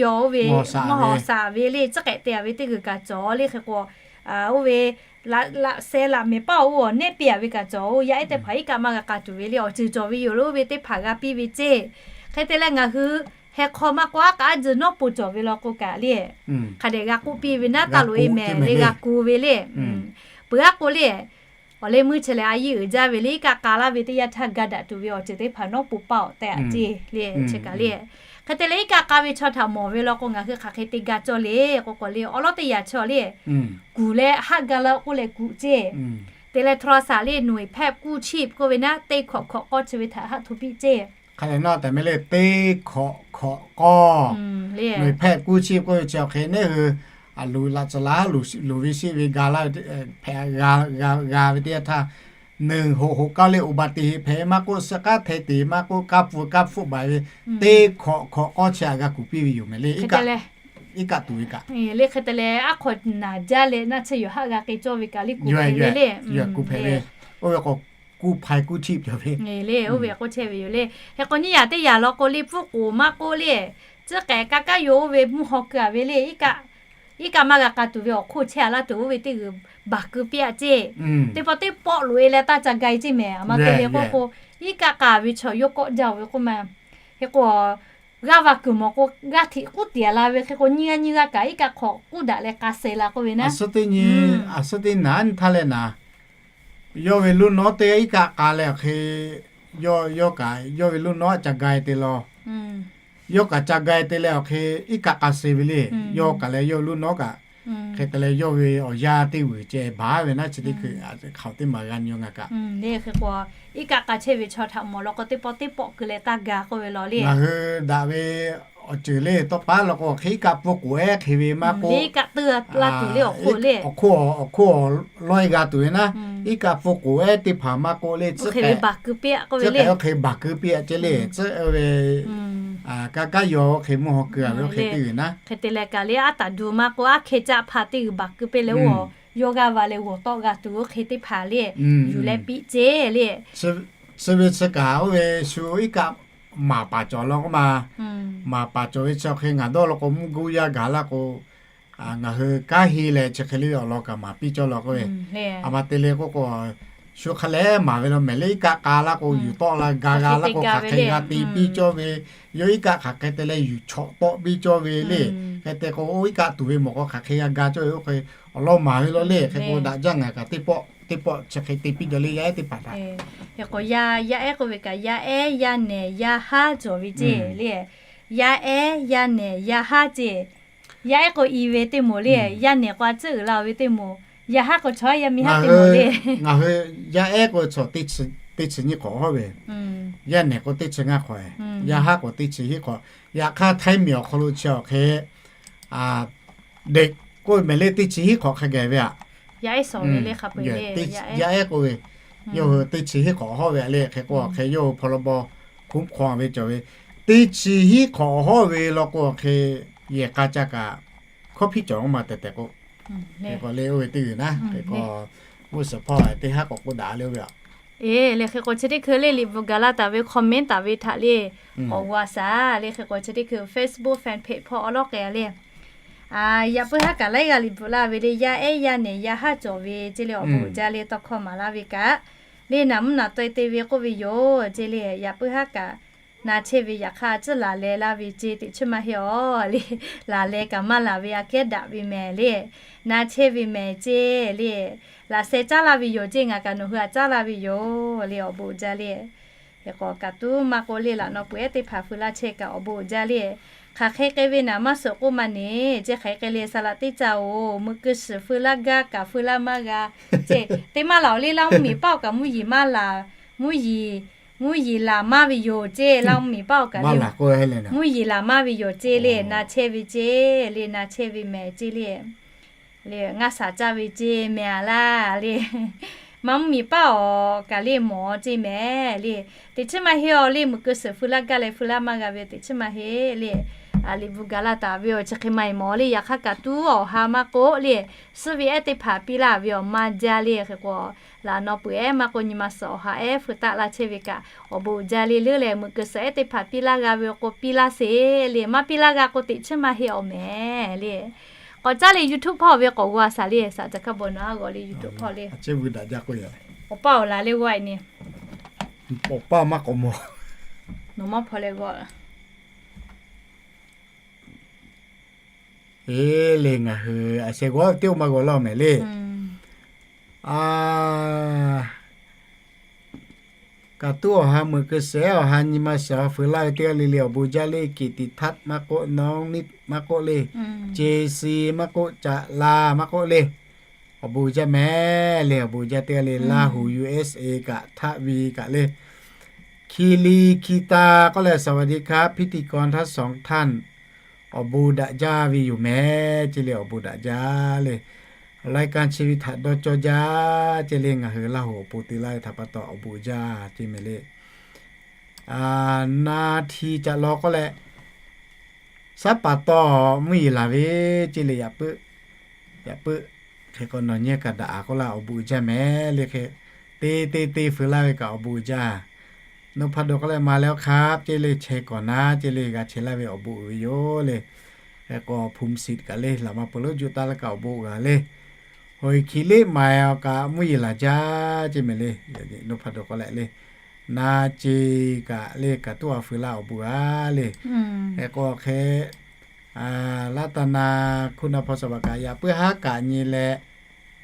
yaw oˇ ve mawˬ shaˍ ve le tcuhˉ k'ehꞈ te a ve teˇ g'uiˬ kaꞈ cawˬ le. Hk'e k'o oˇ ve laꞈ sheh laꞈ mehˍ paˇ oˇ awˬ nehˉ piˇ a ve kaꞈ cawˬ. Oˇ yaˇ ehˉ teˇ hpaˍ iˉ kaˆ maˇ g'a k'a tuˬ ve le awˬ ceuˬ cawˬ ve yoˬ le oˇ ve teˇ hpaˍ g'a piˇ ve ceˇ. Hk'e te leh ngaˬ hui heh hk'aw maˇ k'oˆ aˉ k'a aˉ jeuˬ nawˉ po cawˬ ve law k'o kaꞈ le hk'a dehꞈ g'a k'oˆ piˇ ve naˉ taˇ loꞈ e mehˍ le g'a ku ve le. Peuˬ aˉ k'o le awˬ leh meuˇ chi lehˬ a yiˇ uiˍ jaˇ ve le iˉ kaˆ k'a laˇ ve teˇ yanˇ htaˇ ga daꞈ tuˬ ve awˬ ceuˬ teˇ hpaˍ nawˉ po paˇ awˬ tehꞈ a ceˇ le. Chi kaꞈ le hk'e te leh iˉ kaˆ k'a ve chaw htaꞈ mawˬ ve law k'o ngaˬ hui hk'aˬ hk'e te ga cawˇ le k'o k'o le awˉ lawˉ teˇ yaꞈ chaw le kuˬ leh haˆ ga la k'oˆ leh kuˬ ceˇ. Te leh โทรศัพท์ le หน่วยแพทย์กู้ชีพ k'oˆ ve naˉ teˇ hkawꞈ hkawꞈ k'awˇ chi ve htaꞈ haˆ hto piˇ ceˇ. Hk'a lehˬ naˉ tehꞈ meh le teˇ hkawꞈ hkawꞈ k'awˇ หน่วยแพทย์กู้ชีพ k'oˆ ve chi awˬ hk'e neˉ hui luˬ laꞈ tcuh laˬ luˬ ve sheˆ ve ga laˇ ve hpehꞈ g'a ve teˇ yanˇ htaˇ หนึ่งหกหกเก้า le อุบัติเหตุ hpehꞈ maˇ k'oˆ suh k'aˉ hte te maˇ k'oˆ kaˇ pfuh kaˇ hpfuhˆ baˬ ve teˇ hkawꞈ hkawꞈ k'awˇ chi a g'a kuˬ piˇ ve yoˬ meh le. Iˉ kaˆ tuˬ ve kaꞈ le hk'e te leh aˉ hk'aw naˬ jaˇ leh naˆ tsuhˇ yoˬ haˆ g'a k'e cawˇ ve kaꞈ le kuˬ hpehꞈ ve le. Oˇ ve k'o kuˇ hpaiˍ kuˇ chiˆ cawˬ ve le. Oˇ ve k'oˆ chehˇ ve yoˬ le. Hk'e k'o nyiˇ yaꞈ teˇ yaꞈ law k'o le pfuhˇ k'oˍ maˇ k'oˆ le tcuhˉ k'ehꞈ kaˇ kaˇ yoˬ oˇ ve mvuhˇ haw keu a ve le iˉ kaˆ iˉ kaˆ maˇ g'a k'a tuˬ ve awˬ hk'oˆ chehˇ a laˇ tuˬ oˇ ve teˇ g'uiˬ baˬ keu piˇ-a ceˇ. Teˇ pawˆ teˇ pawˆ loꞈ-e leh taˇ ca ga-e ceˇ mehˍ. A ma te leh k'oˆ k'o, iˉ kaˆ k'a ve chaw yawˇ kawˆ jaˇ-oˬ ve k'oˆ ma. Hk'e k'o, g'aˇ va kuiˬ mawˬ k'o, g'aˇ hteꞈ k'uˉ tiˍ la ve hk'e k'o, nyiˇ g'aˇ nyiˇ g'aˇ kaꞈ iˉ kaˆ hk'awꞈ k'uˉ daꞈ leh k'a suh la k'oˆ ve naˉ. Aˬ suhˉ teˇ nyi, aˬ suhˉ teˇ naˉ nyi htaˇ leh naˍ, yawˇ ve loˇ nawˉ teˇ g'aˇ iˉ kaˆ k'a leh awˬ hk'e, yawˇ, yawˇ kaꞈ yawˇ ve loˇ nawˉ ca ga-e te law. Yawˇ kaꞈ ca ga-e te leh awˬ hk'e iˉ kaˆ k'a suh ve le. Yawˇ kaꞈ leh yawˇ ve loˇ nawˉ kaꞈ hk'e te leh yawˇ ve awˬ yanˇ teˇ g'uiˬ ceh baˬ ve naˉ chi teˇ hkui hk'aoˍ teˇ maˬ g'a nyi-o ngaˬ kaꞈ. Iˉ kaˆ k'a chehˇ ve chaw htaꞈ mawˬ law k'o, teˇ pawˆ teˇ pawˆ keu leh taˇ ga k'oˆ ve law le. Ngaˬ hui daꞈ ve awˬ ceuˬ le tawˇ paˉ law k'o, hk'e iˉ kaˆ pfuhˇ k'oˍ ehˉ hk'e ve maˇ k'oˆ, le, awˬ hk'oˆ awˬ lawˇ-e g'a tuˬ ve naˉ, iˉ kaˆ pfuhˇ k'oˍ ehˉ teˇ hpaˍ maˇ k'oˆ le, tcuhˉ k'ai oˇ hk'e baˬ keu piˇ-a ceˇ le. Tcuhˉ k'ai oˇ hk'e baˬ keu piˇ-a ceˇ le. Tcuhˉ ve kaˇ kaˇ yaw oˇ hk'e mvuhˇ haw keu-a ve oˇ hk'e teˇ g'uiˬ naˉ, hk'e te leh kaꞈ le, aˉ taˍ duˬ maˇ k'oˆ, aˉ hkeh caˆ hpaˇ teˇ g'uiˬ baˬ keu piˇ leh oˇ, yawˇ g'aˇ va leh g'awˬ tawˆ g'a tuˬ oˇ hk'e teˇ hpaˍ le, yuˬ leh piˇ ceˇ le. Chi ve chi kaꞈ oˇ ve shu iˉ kaˆ maˍ paˍ cawˬ law k'oˆ ma. Maˍ paˍ cawˬ ve chi awˬ hk'e ngaˬ dawˇ law k'o, mvuhˇ guˇ yaˇ gaˬ laˇ k'o, ngaˬ hui kanˉ henˇ leh chi hk'e le awˬ lawn kaꞈ maˍ piˇ cawˇ law k'oˆ ve. A ma te le k'oˆ k'o, shu hk'a leh maˍ ve law mehˍ le, iˉ kaˆ k'a laˇ k'o yuˬ tawˆ la ga g'a laˇ k'o, hk'aˬ hk'e g'a te piˇ cawˇ ve, yawˇ iˉ kaˆ hk'aˬ hk'e te leh yuˬ chawꞈ tawˆ piˇ cawˇ ve le. Hk'e te k'o, oˇ iˉ kaˆ tuˬ ve mawˬ k'o hk'aˬ hk'e g'a ga cawˇ ve oˇ hk'e awˬ lawn maˍ ve law le. Hk'e k'o daꞈ jaˇ ngaˬ kaꞈ teˇ pawˆ teˇ pawˆ chi hk'e te piˇ jaw le yaˇ ehˉ teˇ hpaˍ htaꞈ. Hk'e k'o yaˇ, yaˇ ehˉ k'oˆ ve kaꞈ yaˇ ehˉ yaˇ nehˬ yaˇ haˉ cawˬ ve ceˇ le. Yaˇ ehˉ yaˇ nehˬ yaˇ haˉ ceˇ. Yaˇ ehˉ k'o i ve teˇ moˍ le, yaˇ nehˬ k'o a tcuhˉ uiˍ la-oˬ ve teˇ moˍ, yaˇ haˉ k'o chaw yaˇ miˇ haˉ teˇ moˍ le. Ngaˬ hui yaˇ ehˉ k'o chaw teˇ chi nyiˇ hk'awꞈ hawˉ ve, yaˇ nehˬ k'o teˇ chi ngaˇ hk'awꞈ, yaˇ haˉ k'o teˇ chi hiˉ hk'awꞈ. Yaꞈ hk'aˇ htaiˇ miˬ awˬ hk'aw lo chi awˬ hk'e Dehꞈ k'oˆ ve mehˍ le, teˇ chi hiˉ hk'awꞈ hk'a gaˬ ve aꞈ. Yaˇ ehˉ k'oˆ ve, yawˇ hui teˇ chi hiˉ hk'awꞈ hawˉ ve aꞈ le. Hk'e k'o hk'e yawˇ hui hpaw la baw hkunˉ hk'aw ve cawˬ ve, teˇ chi hiˉ hk'awꞈ hawˉ ve law k'o hk'e yehˬ k'a ca kaꞈ hkawˇ hpiˇ cawˬ ma tehꞈ tehꞈ k'o, hk'e k'o le oˇ ve teˇ g'uiˬ naˉ hk'e k'o, mvuhˇ suhˍ hpawˇ teˇ haˉ k'awꞈ k'oˆ daꞈ le oˇ ve aꞈ. Eˬ, le hk'e k'o chi teˇ hkui le liꞈ bvuhꞈ gaˬ la taˍ ve comment taˍ ve htaꞈ le k'awꞈ g'a shaˍ le. Hk'e k'o chi teˇ hkui Facebook fan page hpawˇ awˉ lawˉ k'ai le. Yaꞈ puiˉ haˉ kaꞈ laiˉ g'aˇ liꞈ bvuhꞈ laˇ ve le, yaˇ ehˉ yaˇ nehˬ yaˇ haˉ cawˬ ve ceˇ le awˬ bon uiˍ jaˇ le tawˇ hkawˇ maˍ laˇ ve kaꞈ, le naˍ mvuhˇ naˍ taweh te ve k'oˆ ve yoˬ ceˇ le. Yaꞈ puiˉ haˉ kaꞈ na chehˇ ve yaꞈ hk'aˇ tcuhˉ laˬ leh laˇ ve ceˇ teꞈ chiˉ maˇ heˆ awˬ le. Laˬ leh kaꞈ maˇ laˬ ve aꞈ kehˉ daꞈ ve mehˍ le. Na chehˇ ve mehˍ ceˇ le. Laꞈ sheh caˉ laˇ ve yoˬ ceˇ, ngaˬ kaꞈ nawˬ hui aꞈ caˉ laˇ ve yoˬ le awˬ bon uiˍ jaˇ le. Hk'e k'o kaꞈ tuˉ maˇ k'oˆ le, laꞈ naw peuˬ ehˉ teˇ hpaˍ feu laˇ chehˇ kaꞈ awˬ bon uiˍ jaˇ le. Hk'aˬ hk'e k'ai ve naˍ maˇ suhˍ k'oˆ ma neˬ ceˇ, hk'aˬ hk'e k'ai le saˍ laꞈ teˇ caˇ oˬ, meuꞈ keu suhˍ feu laˇ gaˇ kaꞈ feu laˇ maˇ g'a ceˇ. Teˇ maˇ laˬ awˬ le, Laˇ mvuhˇ miˬ paˆ awˬ kaꞈ mvuhˇ yeˬ maˇ laˬ, mvuhˇ yeˬ, mvuhˇ yeˬ laˬ maˇ ve yoˬ ceˇ. Laˇ mvuhˇ miˬ paˆ awˬ kaꞈ le, mvuhˇ yeˬ laˬ maˇ ve yoˬ ceˇ le. Na chehˇ ve ceˇ le, na chehˇ ve mehˍ ceˇ le. Le ngaˇ shaˍ caˇ ve ceˇ mehˍ a laˇ le. Maˇ mvuhˇ miˬ paˆ awˬ kaꞈ le mawˬ ceˇ mehˍ le. Teꞈ chiˉ maˇ heˆ awˬ le, meuꞈ keu suhˍ feu laˇ gaˇ leh feu laˇ maˇ g'a ve teꞈ chiˉ maˇ heˆ le. Liꞈ bvuhꞈ gaˬ la taˍ ve awˬ chi hk'e maˇ heˆ mawˬ le. Yaꞈ hk'aˇ kaꞈ tuˉ awˬ ha maˇ k'oˆ le, suhˉ ve ehˉ teˇ hpaˍ piˇ laˇ ve awˬ maˇ jaˇ le. Hk'e k'o laꞈ naw peuˬ ehˉ maˇ k'oˆ nyi ma suhˍ awˬ ha ehˉ feu taˆ laˇ chehˇ ve kaꞈ awˬ bon uiˍ jaˇ le. Leuˉ leh meuꞈ keu suhˍ ehˉ teˇ hpaˍ piˇ laˇ g'a ve k'o piˇ laˇ sheˍ le. Maˇ piˇ laˇ g'a k'o teꞈ chiˉ maˇ heˆ awˬ mehˍ le. K'awꞈ caˉ le YouTube hpawˇ ve k'awꞈ g'a shaˍ le. Saˍ ca hk'a bawˬ nawˬ a g'awˬ le YouTube hpawˇ le. Awˬ paˇ awˬ laˬ le g'awˇ ni. Awˬ paˇ maˇ k'awꞈ mawˬ. Nawˬ maˇ hpaw leh g'awˇ. Eˬ le, ngaˬ hui a sheh g'awˇ teˇ oˇ maˇ g'awˇ laˇ mehˍ le. Kaꞈ tuˉ awˬ ha meuꞈ keu suhˍ ehˉ awˬ ha nyi ma suhˍ awˬ ha feu laˇ ve teˇ g'aˇ le le awˬ bon jaˇ le. Kiˍ tiˍ htaˆ maˇ k'oˆ, nawˉ niˆ maˇ k'oˆ le, ce si maˇ k'oˆ, caꞈ la maˇ k'oˆ le. Awˬ bon jaˇ mehˍ le, awˬ bon jaˇ teˇ g'aˇ le. Laˇ huˍ U S A kaꞈ htaˆ ve kaꞈ le. Hki li hki ta k'oˆ leh สวัสดีครับ พิธีกรทั้งสองท่าน awˬ bon daꞈ jaˇ ve yoˬ mehˍ ceˇ le, awˬ bon daꞈ jaˇ le. Laiˉ kanˇ chi ve htaꞈ dawˇ cawˇ jaˇ ceˇ le. Ngaˬ hui Laˇ huˍ awˬ pon te laˇ ve htaꞈ pa taw awˬ bon jaˇ ceˇ mehˍ le. Na hti caꞈ law k'oˆ leh, saˉ paˍ taw mvuhˇ yeˬ laˬ ve ceˇ le. Yaꞈ puiˉ, yaꞈ puiˉ, hk'e k'o nawˬ nyi kaꞈ daꞈ a k'oˆ laˇ, awˬ bon uiˍ jaˇ mehˍ le. Hk'e te te te feu laˇ ve kaꞈ awˬ bon uiˍ jaˇ. Nawˬ hpaˍ dawˬ k'oˆ leh ma leh awˬ hk'aˇ ceˇ le, chehˇ kawꞈ naˉ ceˇ le, g'a chehˇ laˇ ve awˬ bon uiˍ ve yoˬ le. Hk'e k'o, hpu siˍ kaꞈ le, laꞈ ma peuˬ lonˉ juˆ taˍ laˇ kaꞈ awˬ bon g'a le. Hoiˍ hkiˬ liˇ maiˍ awˬ kaꞈ mvuhˇ yeˬ laˬ jaˇ ceˇ mehˍ le. Naˇ ceˇ kaꞈ le, kaꞈ tuˉ a feu laˇ awˬ bon g'a le. Hk'e k'o hk'e, laˇ taˍ na hkuˇ na hpaw saˍ baꞈ kaꞈ yaꞈ puiˉ haˉ kaꞈ nyi leh,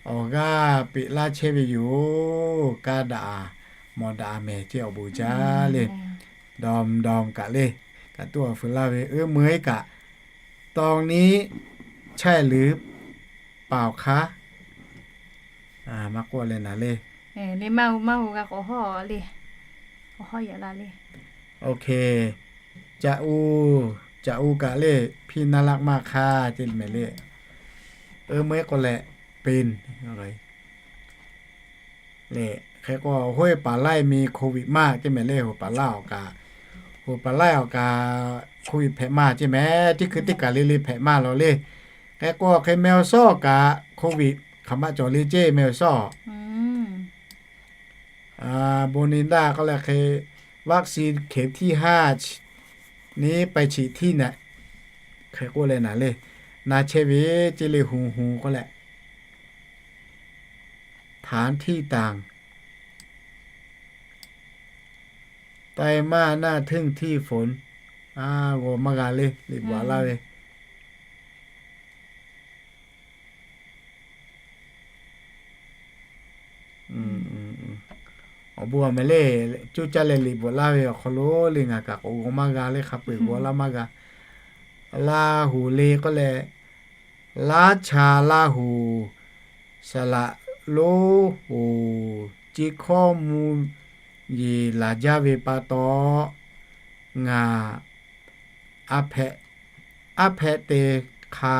awˬ g'aˇ peꞈ laˇ chehˇ ve yoˬ. Kaˇ daꞈ, mawˬ daꞈ mehˍ ceˇ awˬ bon jaˇ le. Dawˬ dawˬ kaꞈ le, kaꞈ tuˉ a feu laˇ ve uˉ meu iˉ kaꞈ, tawˇ niˆ chaiˇ luiˍ paˍ awˬ hk'aˇ, maˇ k'oˆ leh naˍ le. Maˇ hu g'a k'awꞈ hawˇ le, k'awꞈ hawˇ yaꞈ la le. Caꞈ u, caꞈ u kaꞈ le, hpiˇ naˇ laˆ maˇ hk'aˇ ceˇ mehˍ le. Uˉ meu iˉ k'o leh, pen leh, hk'e k'o hoˆ paˍ laiˇ mi โควิด maˇ ceˇ mehˍ le. Hoˆ paˍ laiˇ awˬ kaꞈ, hoˆ paˍ laiˇ awˬ kaꞈ โควิด hpehꞈ maˇ ceˇ mehˍ. Teˇ hkui teˇ kaˬ le le hpehꞈ maˇ lawˬ le. Hk'e k'o hk'e meh awˬ shawˉ kaꞈ โควิด hk'aˬ ma cawˬ le ceˇ meh awˬ shawˉ. Bon ni daˇ k'oˆ leh hk'e, vaccine เข็มที่ห้า neˉ ไปฉีดที่ไหน hk'e k'oˆ leh naˍ le. Na chehˇ ve ceˇ le, hu hu k'oˆ leh, สถานที่ต่าง ไตรมาสหน้า เพิ่งที่ฝน g'aw maˇ g'a le, liꞈ bvuhꞈ laˇ ve. Awˬ bon a mehˍ le, cuˇ caˇ leh liꞈ bvuhꞈ laˇ ve awˬ hk'aw lo le, ngaˬ kaꞈ k'awꞈ g'aw maˇ g'a le, hk'a peu-eˬ g'aw laˇ maˇ g'a. Laˇ huˍ le k'oˆ leh, Laˇ cha Laˇ huˍ, saˍlaꞈ lonˉ hoˍ, ceˇ hkawˇ mvuhˇ yeˬ laˬ jaˇ ve pa taw, ngaˬ aˉ hpehꞈ te hk'a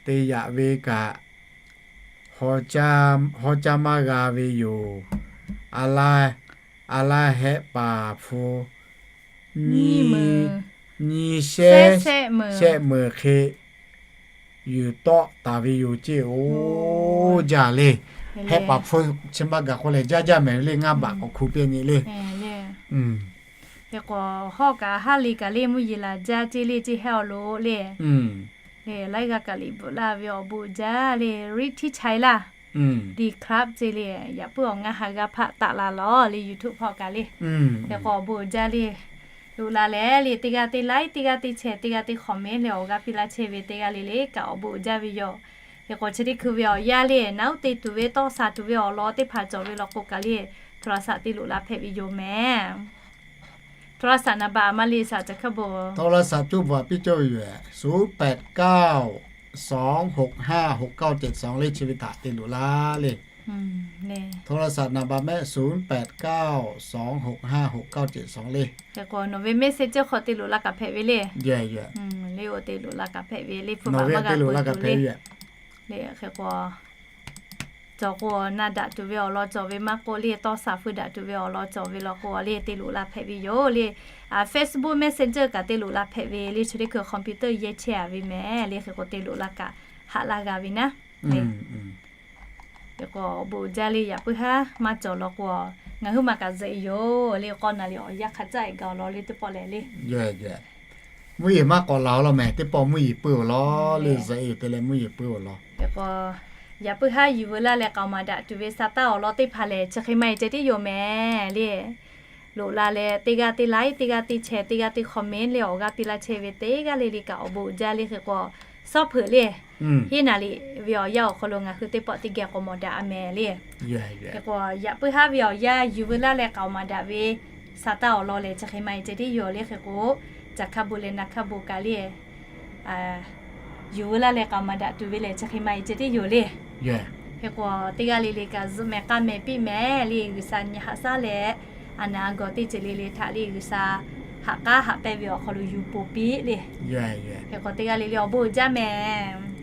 te yaꞈ ve kaꞈ, haw caˇ maˇ g'a ve yoˬ. A la, a la hehˆ paˍ hpu nyi, nyi shehˉ, shehˆ meuˍ hk'e yuˬ tawˆ taˍ ve yoˬ ceˇ oˬ. Jaˇ le. Hehˆ paˍ hpu chi maˇ gaˬ k'oˆ leh jaˇ jaˇ mehˍ le, ngaˇ baꞈ k'awꞈ hku piˇ nyi le. Hk'e k'o, hawˉ kaꞈ haˉ le kaꞈ le, mvuhˇ yeˬ laˬ jaˇ ceˇ le, ceˇ hehˉ awˬ lo le. Laiˉ g'aˇ kaꞈ liꞈ bvuhꞈ laˇ ve awˬ bon jaˇ le, Rick Tiˇ Chaiˇ laˇ, Tiˇ Club ceˇ le, yaꞈ puiˉ awˬ ngaˇ ha g'aˇ hpaˆ taˆ la lawˬ le, YouTube hpawˇ kaꞈ le. Hk'e k'o awˬ bon jaˇ le. Loꞈ la leh le, teˇ g'aˇ teˇ like, teˇ g'aˇ teˇ share, teˇ g'aˇ teˇ comment leh awˬ g'aˇ piˇ laˇ chehˇ ve teˇ g'aˇ le le kaꞈ awˬ bon jaˇ ve yoˬ. Hk'e k'o chi teˇ hkui ve awˬ yanˇ le, naˉ uˉ te tuˬ ve tawˇ shaˍ tuˬ ve awˬ lawn teˇ hpaˍ cawˬ ve law k'o kaꞈ le, โทรศัพท์ te loꞈ la hpehꞈ ve yoˬ mehˍ. โทรศัพท์ naˍ baꞈ maˇ le, shaˍ caˬ hkaˇ bon. โทรศัพท์ cuˇ bvuhꞈ piˇ cawˇ ve yoˬ. ศูนย์แปดเก้า สองหกห้า หกเก้าเจ็ดสอง le, chi ve htaꞈ te loꞈ la le. โทรศัพท์ naˍ baꞈ mehˆ ศูนย์แปดเก้าสองหกห้าหกเก้าเจ็ดสอง le. Hk'e k'o nawˬ ve Messenger hk'aw te loꞈ la kaꞈ hpehꞈ ve le. Nawˬ ve te loꞈ la kaꞈ hpehꞈ ve le, hpu baꞈ maˇ g'a k'oˆ ve le. Hk'e k'o cawˬ k'o na daꞈ tuˬ ve awˬ lawn cawˬ ve maˇ k'oˆ le, tawˇ shaˍ feu daꞈ tuˬ ve awˬ lawn cawˬ ve law k'o le, te loꞈ la hpehꞈ ve yoˬ le. Facebook Messenger kaꞈ te loꞈ la hpehꞈ ve le, chi teˇ hkui computer yehˇ chehˇ a ve mehˍ le. Hk'e k'o te loꞈ la kaꞈ haꞈ laˇ g'a ve naˉ. Hk'e k'o awˬ bon jaˇ le, yaꞈ puiˉ haˉ maˇ cawˬ law k'o, ngaˬ huiˉ ma kaꞈ zuhꞈ e yoˬ le, k'awˇ na le awˬ yanˇ hk'a caˇ e gaˬ awˬ lawn le teˇ pawˆ lehˬ le. Mvuhˇ yeˬ maˇ k'awꞈ laˬ awˬ lawn mehˍ, teˇ pawˆ mvuhˇ yeˬ puiˉ awˬ lawn le, zuhꞈ e yoˬ te leh mvuhˇ yeˬ puiˉ awˬ lawn. Hk'e k'o yaꞈ puiˉ haˉ yuˬ veu laˇ leh k'aoˍ maˍ daꞈ tuˬ ve sa taˇ awˬ lawn teˇ hpaˍ lehˬ, chi hk'e maˇ e ceh tiˉ yoˬ mehˍ le. Loꞈ la leh teˇ g'aˇ teˇ like, teˇ g'aˇ teˇ share, teˇ g'aˇ teˇ comment le awˬ g'aˇ piˇ laˇ chehˇ ve teˇ g'aˇ le le kaꞈ awˬ bon jaˇ le. Hk'e k'o suhˉ hpeuꞈ le, hiˉ naˍ liꞈ ve awˬ yanˇ awˬ hk'aw lo ngaˬ hui teˇ pawˆ teˇ geh k'awꞈ mawˬ daꞈ a mehˍ le. Hk'e k'o yaꞈ puiˉ haˉ ve awˬ yanˇ yuˬ veu laˇ leh k'aoˍ maˍ daꞈ ve sa taˇ awˬ lawn lehˬ, chi hk'e maˇ e ceh tiˉ yoˬ le. Hk'e k'o caˬ hkaˇ bon leh naˍ hkaˇ bon kaꞈ le, yuˬ veu laˇ leh k'aoˍ maˍ daꞈ tuˬ ve lehˬ, chi hk'e maˇ e ceh tiˉ yoˬ le. Hk'e k'o teˇ g'aˇ le le kaꞈ zuhꞈ mehˍ k'a mehˍ piˇ mehˍ le, G'uiˬsha nyi haꞈ shaˉ leh a naˍ a gawˬ teˇ ceuˬ le le htaꞈ le G'uiˬsha haꞈ k'aˉ haꞈ pehnˇ ve awˬ hk'aw lo yuˬ poˬ piˇ le. Hk'e k'o teˇ g'aˇ le le awˬ bon uiˍ jaˇ mehˍ.